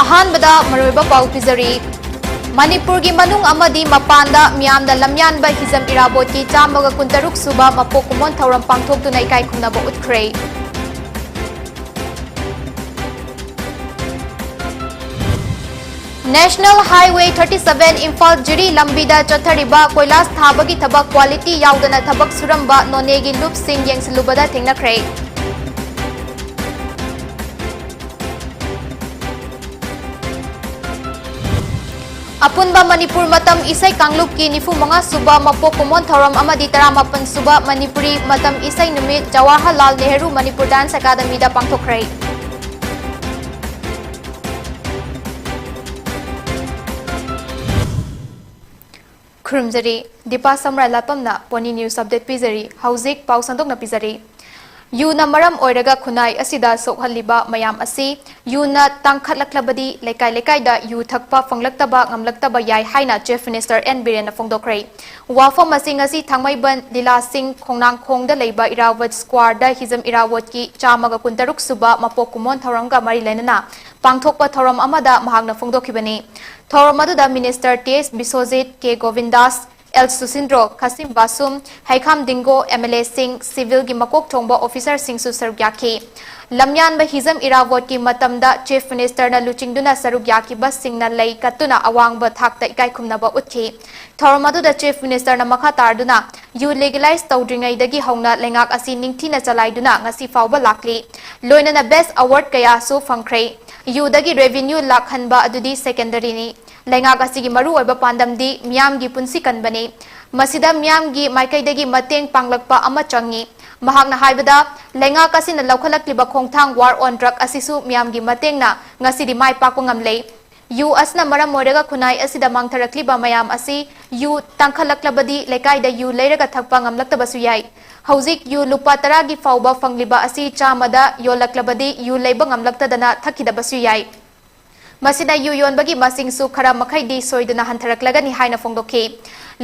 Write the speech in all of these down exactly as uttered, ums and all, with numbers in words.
ꯑꯍꯥꯟꯕꯗ ꯃꯔꯨꯑꯣꯏꯕ ꯄꯥꯎ ꯄꯤꯖꯔꯤ꯫ ꯃꯅꯤꯄꯨꯔꯒꯤ ꯃꯅꯨꯡ ꯑꯃꯗꯤ ꯃꯄꯥꯟꯗ ꯃꯤꯌꯥꯝꯅ ꯂꯝꯌꯥꯟꯕ ꯍꯤꯖꯝ ꯏꯔꯥꯕꯣꯠꯀꯤ ꯆꯥꯝꯃꯒ ꯀꯨꯟꯇꯔꯨꯛ ꯁꯨꯕ ꯃꯄꯣꯛ ꯀꯨꯝꯑꯣꯟ ꯊꯧꯔꯝ ꯄꯥꯡꯊꯣꯛꯇꯨꯅ ꯏꯀꯥꯏ ꯈꯨꯝꯅꯕ ꯎꯠꯈ꯭ꯔꯦ꯫ National Highway thirty seven Imphal ꯖꯤꯔꯤ ꯂꯝꯕꯤꯗ ꯆꯠꯊꯔꯤꯕ ꯀꯣꯏꯂꯥꯁ ꯊꯥꯕꯒꯤ ꯊꯕꯛ quality ꯌꯥꯎꯗꯅ ꯊꯕꯛ ꯁꯨꯔꯝꯕ ꯅꯣꯅꯦꯒꯤ ꯂꯨꯞꯁꯤꯡ ꯌꯦꯡꯁꯤꯜꯂꯨꯕꯗ ꯊꯦꯡꯅꯈ꯭ꯔꯦ꯫ ꯑꯄꯨꯟꯕ ꯃꯅꯤꯄꯨꯔ ꯃꯇꯝ ꯏꯁꯩ ꯀꯥꯡꯂꯨꯞꯀꯤ ꯅꯤꯐꯨ ꯃꯉꯥ ꯁꯨꯕ ꯃꯄꯣꯛ ꯀꯨꯝꯑꯣꯟ ꯊꯧꯔꯝ ꯑꯃꯗꯤ ꯇꯔꯥꯃꯥꯄꯟ ꯁꯨꯕ ꯃꯅꯤꯄꯨꯔꯤ ꯃꯇꯝ ꯏꯁꯩ ꯅꯨꯃꯤꯠ ꯖꯋꯥꯍꯔꯂꯥꯜ ꯅꯦꯍꯔꯨ ꯃꯅꯤꯄꯨꯔ Dance Academyꯗ ꯄꯥꯡꯊꯣꯛꯈ꯭ꯔꯦ꯫ ꯈꯨꯔꯨꯝꯖꯔꯤ꯫ ꯗꯤꯄꯥ ꯁꯝꯔꯥꯏ ꯂꯥꯄꯝꯅ ꯄꯣꯅꯤ News Update ꯄꯤꯖꯔꯤ꯫ ꯍꯧꯖꯤꯛ ꯄꯥꯎ ꯁꯟꯗꯣꯛꯅ ꯄꯤꯖꯔꯤ꯫ ꯌꯨꯅ ꯃꯔꯝ ꯑꯣꯏꯔꯒ ꯈꯨꯟꯅꯥꯏ ꯑꯁꯤꯗ ꯁꯣꯛꯍꯜꯂꯤꯕ ꯃꯌꯥꯝ ꯑꯁꯤ ꯌꯨꯅ ꯇꯥꯡꯈꯠꯂꯛꯂꯕꯗꯤ ꯂꯩꯀꯥꯏ ꯂꯩꯀꯥꯏꯗ ꯌꯨ ꯊꯛꯄ ꯐꯪꯂꯛꯇꯕ ꯉꯝꯂꯛꯇꯕ ꯌꯥꯏ ꯍꯥꯏꯅ Chief Minister ꯑꯦꯟ ꯕꯤꯔꯦꯟꯅ ꯐꯣꯡꯗꯣꯛꯈ꯭ꯔꯦ꯫ ꯋꯥꯐꯝ ꯑꯁꯤ ꯉꯁꯤ ꯊꯥꯡꯃꯩꯕꯟ ꯂꯤꯂꯥꯁꯤꯡ ꯈꯣꯡꯅꯥꯡꯈꯣꯡꯗ ꯂꯩꯕ ꯏꯔꯥꯋꯠ Squareꯗ ꯍꯤꯖꯝ ꯏꯔꯥꯋꯠꯀꯤ ꯆꯥꯝꯃꯒ ꯀꯨꯟꯇꯔꯨꯛ ꯁꯨꯕ ꯃꯄꯣꯛ ꯀꯨꯝꯑꯣꯟ ꯊꯧꯔꯝꯒ ꯃꯔꯤ ꯂꯩꯅꯅ ꯄꯥꯡꯊꯣꯛꯄ ꯊꯧꯔꯝ ꯑꯃꯗ ꯃꯍꯥꯛꯅ ꯐꯣꯡꯗꯣꯛꯈꯤꯕꯅꯤ꯫ ꯊꯧꯔꯝ ꯑꯗꯨꯗ Minister ꯇꯤ ꯑꯦꯁ ꯕꯤꯁ꯭ꯋꯖꯤꯠ, ꯀꯦ ꯒꯣꯕꯤꯟꯗꯥꯁ, ꯑꯦꯜ ꯁꯨꯁꯤꯟꯗ꯭ꯔꯣ, ꯈꯥꯁꯤꯝ ꯕꯥꯁꯨꯝ, ꯍꯩꯈꯥꯝ ꯗꯤꯡꯒꯣ, ꯑꯦꯝ ꯑꯦꯜ ꯑꯦꯁꯤꯡ, ꯁꯤꯚꯤꯜꯒꯤ ꯃꯀꯣꯛ ꯊꯣꯡꯕ ꯑꯣꯐꯤꯁꯔꯁꯤꯡꯁꯨ ꯁꯔꯨꯛ ꯌꯥꯈꯤ꯫ ꯂꯝꯌꯥꯟꯕ ꯍꯤꯖꯝ ꯏꯔꯥꯕꯣꯠꯀꯤ ꯃꯇꯝꯗ Chief Ministerꯅ ꯂꯨꯆꯤꯡꯗꯨꯅ ꯁꯔꯨꯛ ꯌꯥꯈꯤꯕꯁꯤꯡꯅ ꯂꯩ ꯀꯠꯇꯨꯅ ꯑꯋꯥꯡꯕ ꯊꯥꯛꯇ ꯏꯀꯥꯏ ꯈꯨꯝꯅꯕ ꯎꯠꯈꯤ꯫ ꯊꯧꯔꯝ ꯑꯗꯨꯗ Chief Ministerꯅ ꯃꯈꯥ ꯇꯥꯔꯗꯨꯅ ꯌꯨ legalize ꯇꯧꯗ꯭ꯔꯤꯉꯩꯗꯒꯤ ꯍꯧꯅ ꯂꯩꯉꯥꯛ ꯑꯁꯤ ꯅꯤꯡꯊꯤꯅ ꯆꯂꯥꯏꯗꯨꯅ ꯉꯁꯤ ꯐꯥꯎꯕ ꯂꯥꯛꯂꯤ꯫ ꯂꯣꯏꯅꯅ best award ꯀꯌꯥꯁꯨ ꯐꯪꯈ꯭ꯔꯦ꯫ ꯌꯨꯗꯒꯤ revenue ꯂꯥꯛꯍꯟꯕ ꯑꯗꯨꯗꯤ secondaryꯅꯤ꯫ ꯂꯩꯉꯥꯛ ꯑꯁꯤꯒꯤ ꯃꯔꯨꯑꯣꯏꯕ ꯄꯥꯟꯗꯝꯗꯤ ꯃꯤꯌꯥꯝꯒꯤ ꯄꯨꯟꯁꯤ ꯀꯟꯕꯅꯤ꯫ ꯃꯁꯤꯗ ꯃꯤꯌꯥꯝꯒꯤ ꯃꯥꯏꯀꯩꯗꯒꯤ ꯃꯇꯦꯡ ꯄꯥꯡꯂꯛꯄ ꯑꯃ ꯆꯪꯏ꯫ ꯃꯍꯥꯛꯅ ꯍꯥꯏꯕꯗ, ꯂꯩꯉꯥꯛ ꯑꯁꯤꯅ ꯂꯧꯈꯠꯂꯛꯂꯤꯕ ꯈꯣꯡꯊꯥꯡ War on Drug ꯑꯁꯤꯁꯨ ꯃꯤꯌꯥꯝꯒꯤ ꯃꯇꯦꯡꯅ ꯉꯁꯤꯗꯤ ꯃꯥꯏ ꯄꯥꯛꯄ ꯉꯝꯂꯦ꯫ ꯌꯨ ꯑꯁꯤꯅ ꯃꯔꯝ ꯑꯣꯏꯔꯒ ꯈꯨꯟꯅꯥꯏ ꯑꯁꯤꯗ ꯃꯥꯡꯊꯔꯛꯂꯤꯕ ꯃꯌꯥꯝ ꯑꯁꯤ ꯌꯨ ꯇꯥꯡꯈꯠꯂꯛꯂꯕꯗꯤ ꯂꯩꯀꯥꯏꯗ ꯌꯨ ꯂꯩꯔꯒ ꯊꯛꯄ ꯉꯝꯂꯛꯇꯕꯁꯨ ꯌꯥꯏ꯫ ꯍꯧꯖꯤꯛ ꯌꯨ ꯂꯨꯄꯥ ꯇꯔꯥꯒꯤ ꯐꯥꯎꯕ ꯐꯪꯂꯤꯕ ꯑꯁꯤ ꯆꯥꯝꯃꯗ ꯌꯣꯜꯂꯛꯂꯕꯗꯤ ꯌꯨ ꯂꯩꯕ ꯉꯝꯂꯛꯇꯗꯅ ꯊꯛꯈꯤꯗꯕꯁꯨ ꯌꯥꯏ꯫ ꯃꯁꯤꯅ ꯌꯨ ꯌꯣꯟꯕꯒꯤ ꯃꯁꯤꯡꯁꯨ ꯈꯔ ꯃꯈꯩꯗꯤ ꯁꯣꯏꯗꯅ ꯍꯟꯊꯔꯛꯂꯒꯅꯤ ꯍꯥꯏꯅ ꯐꯣꯡꯗꯣꯛꯈꯤ꯫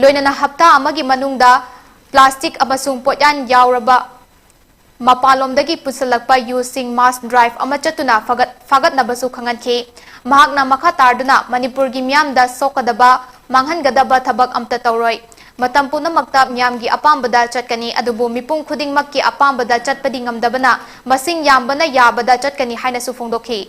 ꯂꯣꯏꯅꯅ ꯍꯞꯇꯥ ꯑꯃꯒꯤ ꯃꯅꯨꯡꯗ plastic ꯑꯃꯁꯨꯡ ꯄꯣꯠꯌꯥꯟ ꯌꯥꯎꯔꯕ ꯃꯄꯥꯟꯂꯣꯝꯗꯒꯤ ꯄꯨꯁꯤꯜꯂꯛꯄ ꯌꯨꯁꯤꯡ mass drive ꯑꯃ ꯆꯠꯇꯨꯅ ꯐꯒꯠ-, ꯐꯥꯒꯠꯅꯕꯁꯨ ꯈꯪꯍꯟꯈꯤ꯫ ꯃꯍꯥꯛꯅ ꯃꯈꯥ ꯇꯥꯗꯨꯅ ꯃꯅꯤꯄꯨꯔꯒꯤ ꯃꯤꯌꯥꯝꯗ ꯁꯣꯛꯀꯗꯕ, ꯃꯥꯡꯍꯟꯒꯗꯕ ꯊꯕꯛ ꯑꯝꯇ ꯇꯧꯔꯣꯏ꯫ ꯃꯇꯝ ꯄꯨꯝꯅꯃꯛꯇ ꯃꯤꯌꯥꯝꯒꯤ ꯑꯄꯥꯝꯕꯗ ꯆꯠꯀꯅꯤ, ꯑꯗꯨꯕꯨ ꯃꯤꯄꯨꯝ ꯈꯨꯗꯤꯡꯃꯛꯀꯤ ꯑꯄꯥꯝꯕꯗ ꯆꯠꯄꯗꯤ ꯉꯝꯗꯕꯅ ꯃꯁꯤꯡ ꯌꯥꯝꯕꯅ ꯌꯥꯕꯗ ꯆꯠꯀꯅꯤ ꯍꯥꯏꯅꯁꯨ ꯐꯣꯡꯗꯣꯛꯈꯤ꯫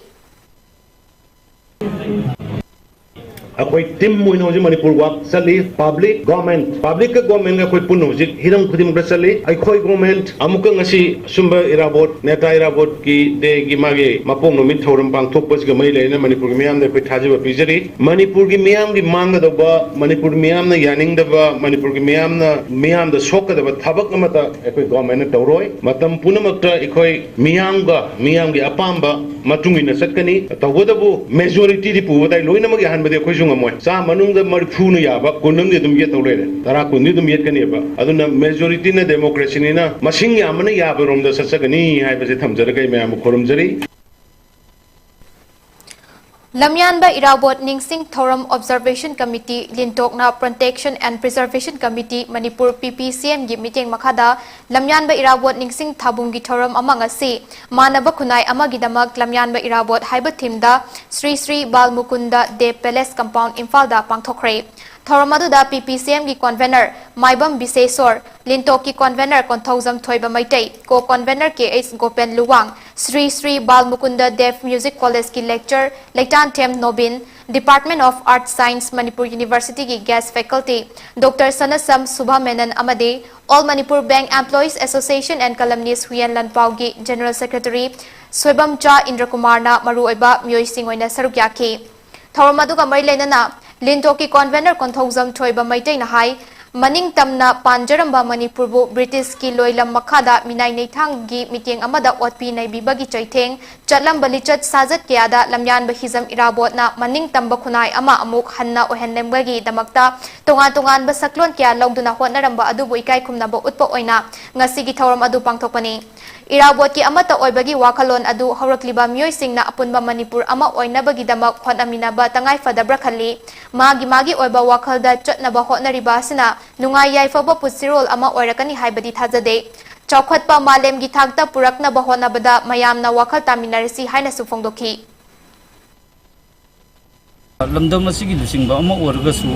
ꯑꯩꯈꯣꯏ team ꯑꯣꯏꯅ ꯍꯧꯖꯤꯛ ꯃꯅꯤꯄꯨꯔ walk ꯆꯠꯂꯤ꯫ Public, government, public ꯀ government ꯀ ꯑꯩꯈꯣꯏ ꯄꯨꯟꯅ ꯍꯧꯖꯤꯛ ꯍꯤꯔꯝ ꯈꯨꯗꯤꯡꯃꯛꯇ ꯆꯠꯂꯤ꯫ ꯑꯩꯈꯣꯏ government ꯑꯃꯨꯛꯀ ꯉꯁꯤ ꯁꯨꯝꯕ ꯏꯔꯥꯕꯣꯠ, ꯅꯦꯇꯥ ꯏꯔꯥꯕꯣꯠꯀꯤ day ꯒꯤ ꯃꯥꯒꯤ ꯃꯄꯣꯛ ꯅꯨꯃꯤꯠ ꯊꯧꯔꯝ ꯄꯥꯡꯊꯣꯛꯄꯁꯤꯒ ꯃꯔꯤ ꯂꯩꯅꯅ ꯃꯅꯤꯄꯨꯔꯒꯤ ꯃꯤꯌꯥꯝꯗ ꯑꯩꯈꯣꯏ ꯊꯥꯖꯕ ꯄꯤꯖꯔꯤ꯫ ꯃꯅꯤꯄꯨꯔꯒꯤ ꯃꯤꯌꯥꯝꯒꯤ ꯃꯥꯡꯒꯗꯧꯕ, ꯃꯅꯤꯄꯨꯔꯒꯤ ꯃꯤꯌꯥꯝꯅ ꯌꯥꯅꯤꯡꯗꯕ, ꯃꯅꯤꯄꯨꯔꯒꯤ ꯃꯤꯌꯥꯝꯅ, ꯃꯤꯌꯥꯝꯗ ꯁꯣꯛꯀꯗꯕ ꯊꯕꯛ ꯑꯃꯠꯇ ꯑꯩꯈꯣꯏ government ꯅ ꯇꯧꯔꯣꯏ꯫ ꯃꯇꯝ ꯄꯨꯝꯅꯃꯛꯇ ꯑꯩꯈꯣꯏ ꯃꯤꯌꯥꯝꯒ, ꯃꯤꯌꯥꯝꯒꯤ ꯑꯄꯥꯝꯕ ꯃꯇꯨꯡ ꯏꯟꯅ ꯆꯠꯀꯅꯤ꯫ ꯇꯧꯕꯇꯕꯨ majority ꯗꯤ ꯄꯨꯕ ꯇꯥꯏ꯫ ꯂꯣꯏꯅꯃꯛ ꯌꯥꯍꯟꯕꯗꯤ ꯑꯩꯈꯣꯏꯁꯨ ꯉꯝꯃꯣꯏ꯫ ꯆꯥꯝꯃ ꯃꯅꯨꯡꯗ ꯃꯔꯤꯐꯨꯅ ꯌꯥꯕ, ꯀꯨꯟ ꯑꯃꯗꯤ ꯑꯗꯨꯝ ꯌꯦꯠꯇꯧ ꯂꯩꯔꯦ꯫ ꯇꯔꯥ, ꯀꯨꯟꯗꯤ ꯑꯗꯨꯝ ꯌꯦꯠꯀꯅꯦꯕ꯫ ꯑꯗꯨꯅ majority ꯅ democracy ꯅꯤꯅ ꯃꯁꯤꯡ ꯌꯥꯝꯕꯅ ꯌꯥꯕꯔꯣꯝꯗ ꯆꯠꯆꯒꯅꯤ ꯍꯥꯏꯕꯁꯦ ꯊꯝꯖꯔꯒ ꯑꯩ ꯃꯌꯥꯝꯕꯨ ꯈꯨꯔꯨꯝꯖꯔꯤ꯫ ꯂꯝꯌꯥꯟꯕ ꯏꯔꯥꯕꯣꯠ ꯅꯤꯡꯁꯤꯡ ꯊꯧꯔꯝ Observation Committee, ꯂꯤꯟꯇꯣꯛꯅ Protection and Preservation Committee, Manipur, P P C M ꯒꯤ ꯃꯤꯠꯌꯦꯡ ꯃꯈꯥꯗ ꯂꯝꯌꯥꯟꯕ ꯏꯔꯥꯕꯣꯠ ꯅꯤꯡꯁꯤꯡ ꯊꯥꯕꯨꯡꯒꯤ ꯊꯧꯔꯝ ꯑꯃ ꯉꯁꯤ ꯃꯥꯟꯅꯕ ꯈꯨꯟꯅꯥꯏ ꯑꯃꯒꯤꯗꯃꯛ ꯂꯝꯌꯥꯟꯕ ꯏꯔꯥꯕꯣꯠ ꯍꯥꯏꯕ theme ꯗ ꯁ꯭ꯔꯤ ꯁ꯭ꯔꯤ ꯕꯥꯜꯃꯨꯀꯨꯟꯗ ꯗꯦꯕ Palace Compound, ꯏꯝꯐꯥꯜꯗ ꯄꯥꯡꯊꯣꯛꯈ꯭ꯔꯦ꯫ ꯊꯧꯔꯝ ꯑꯗꯨꯗ P P C M ꯒꯤ convener ꯃꯥꯏꯕꯝ ꯕꯤꯁꯦꯁꯣꯔ, ꯂꯤꯟꯇꯣꯛꯀꯤ convener ꯀꯣꯟꯊꯧꯖꯝ ꯊꯣꯏꯕ Meitei, co-convener K H ꯒꯣꯄꯦꯟ Luwang, Shri Shri ꯕꯥꯜꯃꯨꯀꯨꯟꯗ ꯗꯦꯕ Music College ꯀꯤ lecturer ꯂꯩꯇꯥꯟꯊꯦꯝ Nobin, Department of Arts Science, Manipur University ꯒꯤ guest faculty Doctor ꯁꯅꯁꯝ ꯁꯨꯚꯥ ꯃꯦꯅꯟ ꯑꯃꯗꯤ All Manipur Bank Employees Association and Columnist Huiyen ꯂꯟꯄꯥꯎꯒꯤ general secretary ꯁꯣꯏꯕꯝꯆꯥ ꯏꯟꯗ꯭ꯔꯀꯨꯃꯥꯔꯅ ꯃꯔꯨꯑꯣꯏꯕ ꯃꯤꯑꯣꯏꯁꯤꯡ ꯑꯣꯏꯅ ꯁꯔꯨꯛ ꯌꯥꯈꯤ꯫ ꯊꯧꯔꯝ ꯑꯗꯨꯒ ꯃꯔꯤ ꯂꯩꯅꯅ ꯂꯤꯟꯇꯣꯛꯀꯤ convener ꯀꯣꯟꯊꯧꯖꯝ ꯊꯣꯏꯕ ꯃꯩꯇꯩꯅ ꯍꯥꯏ, ꯃꯅꯤꯡ ꯇꯝꯅ ꯄꯥꯟꯖꯔꯝꯕ ꯃꯅꯤꯄꯨꯔꯕꯨ ꯕ꯭ꯔꯤꯇꯤꯁꯀꯤ ꯂꯣꯏꯂꯝ ꯃꯈꯥꯗ ꯃꯤꯅꯥꯏ ꯅꯩꯊꯥꯡꯒꯤ ꯃꯤꯠꯌꯦꯡ ꯑꯃꯗ ꯑꯣꯠꯄꯤ ꯅꯩꯕꯤꯕꯒꯤ ꯆꯩꯊꯦꯡ ꯆꯠꯂꯝꯕ ꯂꯤꯆꯠ ꯁꯥꯖꯠ ꯀꯌꯥꯗ ꯂꯝꯌꯥꯟꯕ ꯍꯤꯖꯝ ꯏꯔꯥꯕꯣꯠꯅ ꯃꯅꯤꯡ ꯇꯝꯕ ꯈꯨꯟꯅꯥꯏ ꯑꯃ ꯑꯃꯨꯛ ꯍꯟꯅ ꯑꯣꯏꯍꯟꯅꯕꯒꯤꯗꯃꯛꯇ ꯇꯣꯉꯥꯟ ꯇꯣꯉꯥꯟꯕ ꯁꯛꯂꯣꯟ ꯀꯌꯥ ꯂꯧꯗꯨꯅ ꯍꯣꯠꯅꯔꯝꯕ ꯑꯗꯨꯕꯨ ꯏꯀꯥꯏ ꯈꯨꯝꯅꯕ ꯎꯠꯄ ꯑꯣꯏꯅ ꯉꯁꯤꯒꯤ ꯊꯧꯔꯝ ꯑꯗꯨ ꯄꯥꯡꯊꯣꯛꯄꯅꯤ꯫ ꯏꯔꯥꯕꯣꯠꯀꯤ ꯑꯃꯠꯇ ꯑꯣꯏꯕꯒꯤ ꯋꯥꯈꯜꯂꯣꯟ ꯑꯗꯨ ꯍꯧꯔꯛꯂꯤꯕ ꯃꯤꯑꯣꯏꯁꯤꯡꯅ ꯑꯄꯨꯟꯕ ꯃꯅꯤꯄꯨꯔ ꯑꯃ ꯑꯣꯏꯅꯕꯒꯤꯗꯃꯛ ꯍꯣꯠꯅꯃꯤꯟꯅꯕ ꯇꯉꯥꯏ ꯐꯗꯕ꯭ꯔꯥ ꯈꯜꯂꯤ꯫ ꯃꯥꯒꯤ ꯃꯥꯒꯤ ꯑꯣꯏꯕ ꯋꯥꯈꯜꯗ ꯆꯠꯅꯕ ꯍꯣꯠꯅꯔꯤꯕ ꯑꯁꯤꯅ ꯅꯨꯡꯉꯥꯏ ꯌꯥꯏꯐꯕ ꯄꯨꯟꯁꯤꯔꯣꯜ ꯑꯃ ꯑꯣꯏꯔꯛꯀꯅꯤ ꯍꯥꯏꯕꯗꯤ ꯊꯥꯖꯗꯦ꯫ ꯆꯥꯎꯈꯠꯄ ꯃꯥꯂꯦꯝꯒꯤ ꯊꯥꯛꯇ ꯄꯨꯔꯛꯅꯕ ꯍꯣꯠꯅꯕꯗ ꯃꯌꯥꯝꯅ ꯋꯥꯈꯜ ꯇꯥꯃꯤꯟꯅꯔꯁꯤ ꯍꯥꯏꯅꯁꯨ ꯐꯣꯡꯗꯣꯛꯈꯤ꯫ ꯂꯝꯗꯝ ꯑꯁꯤꯒꯤ ꯂꯨꯆꯤꯡꯕ ꯑꯃ ꯑꯣꯏꯔꯒꯁꯨ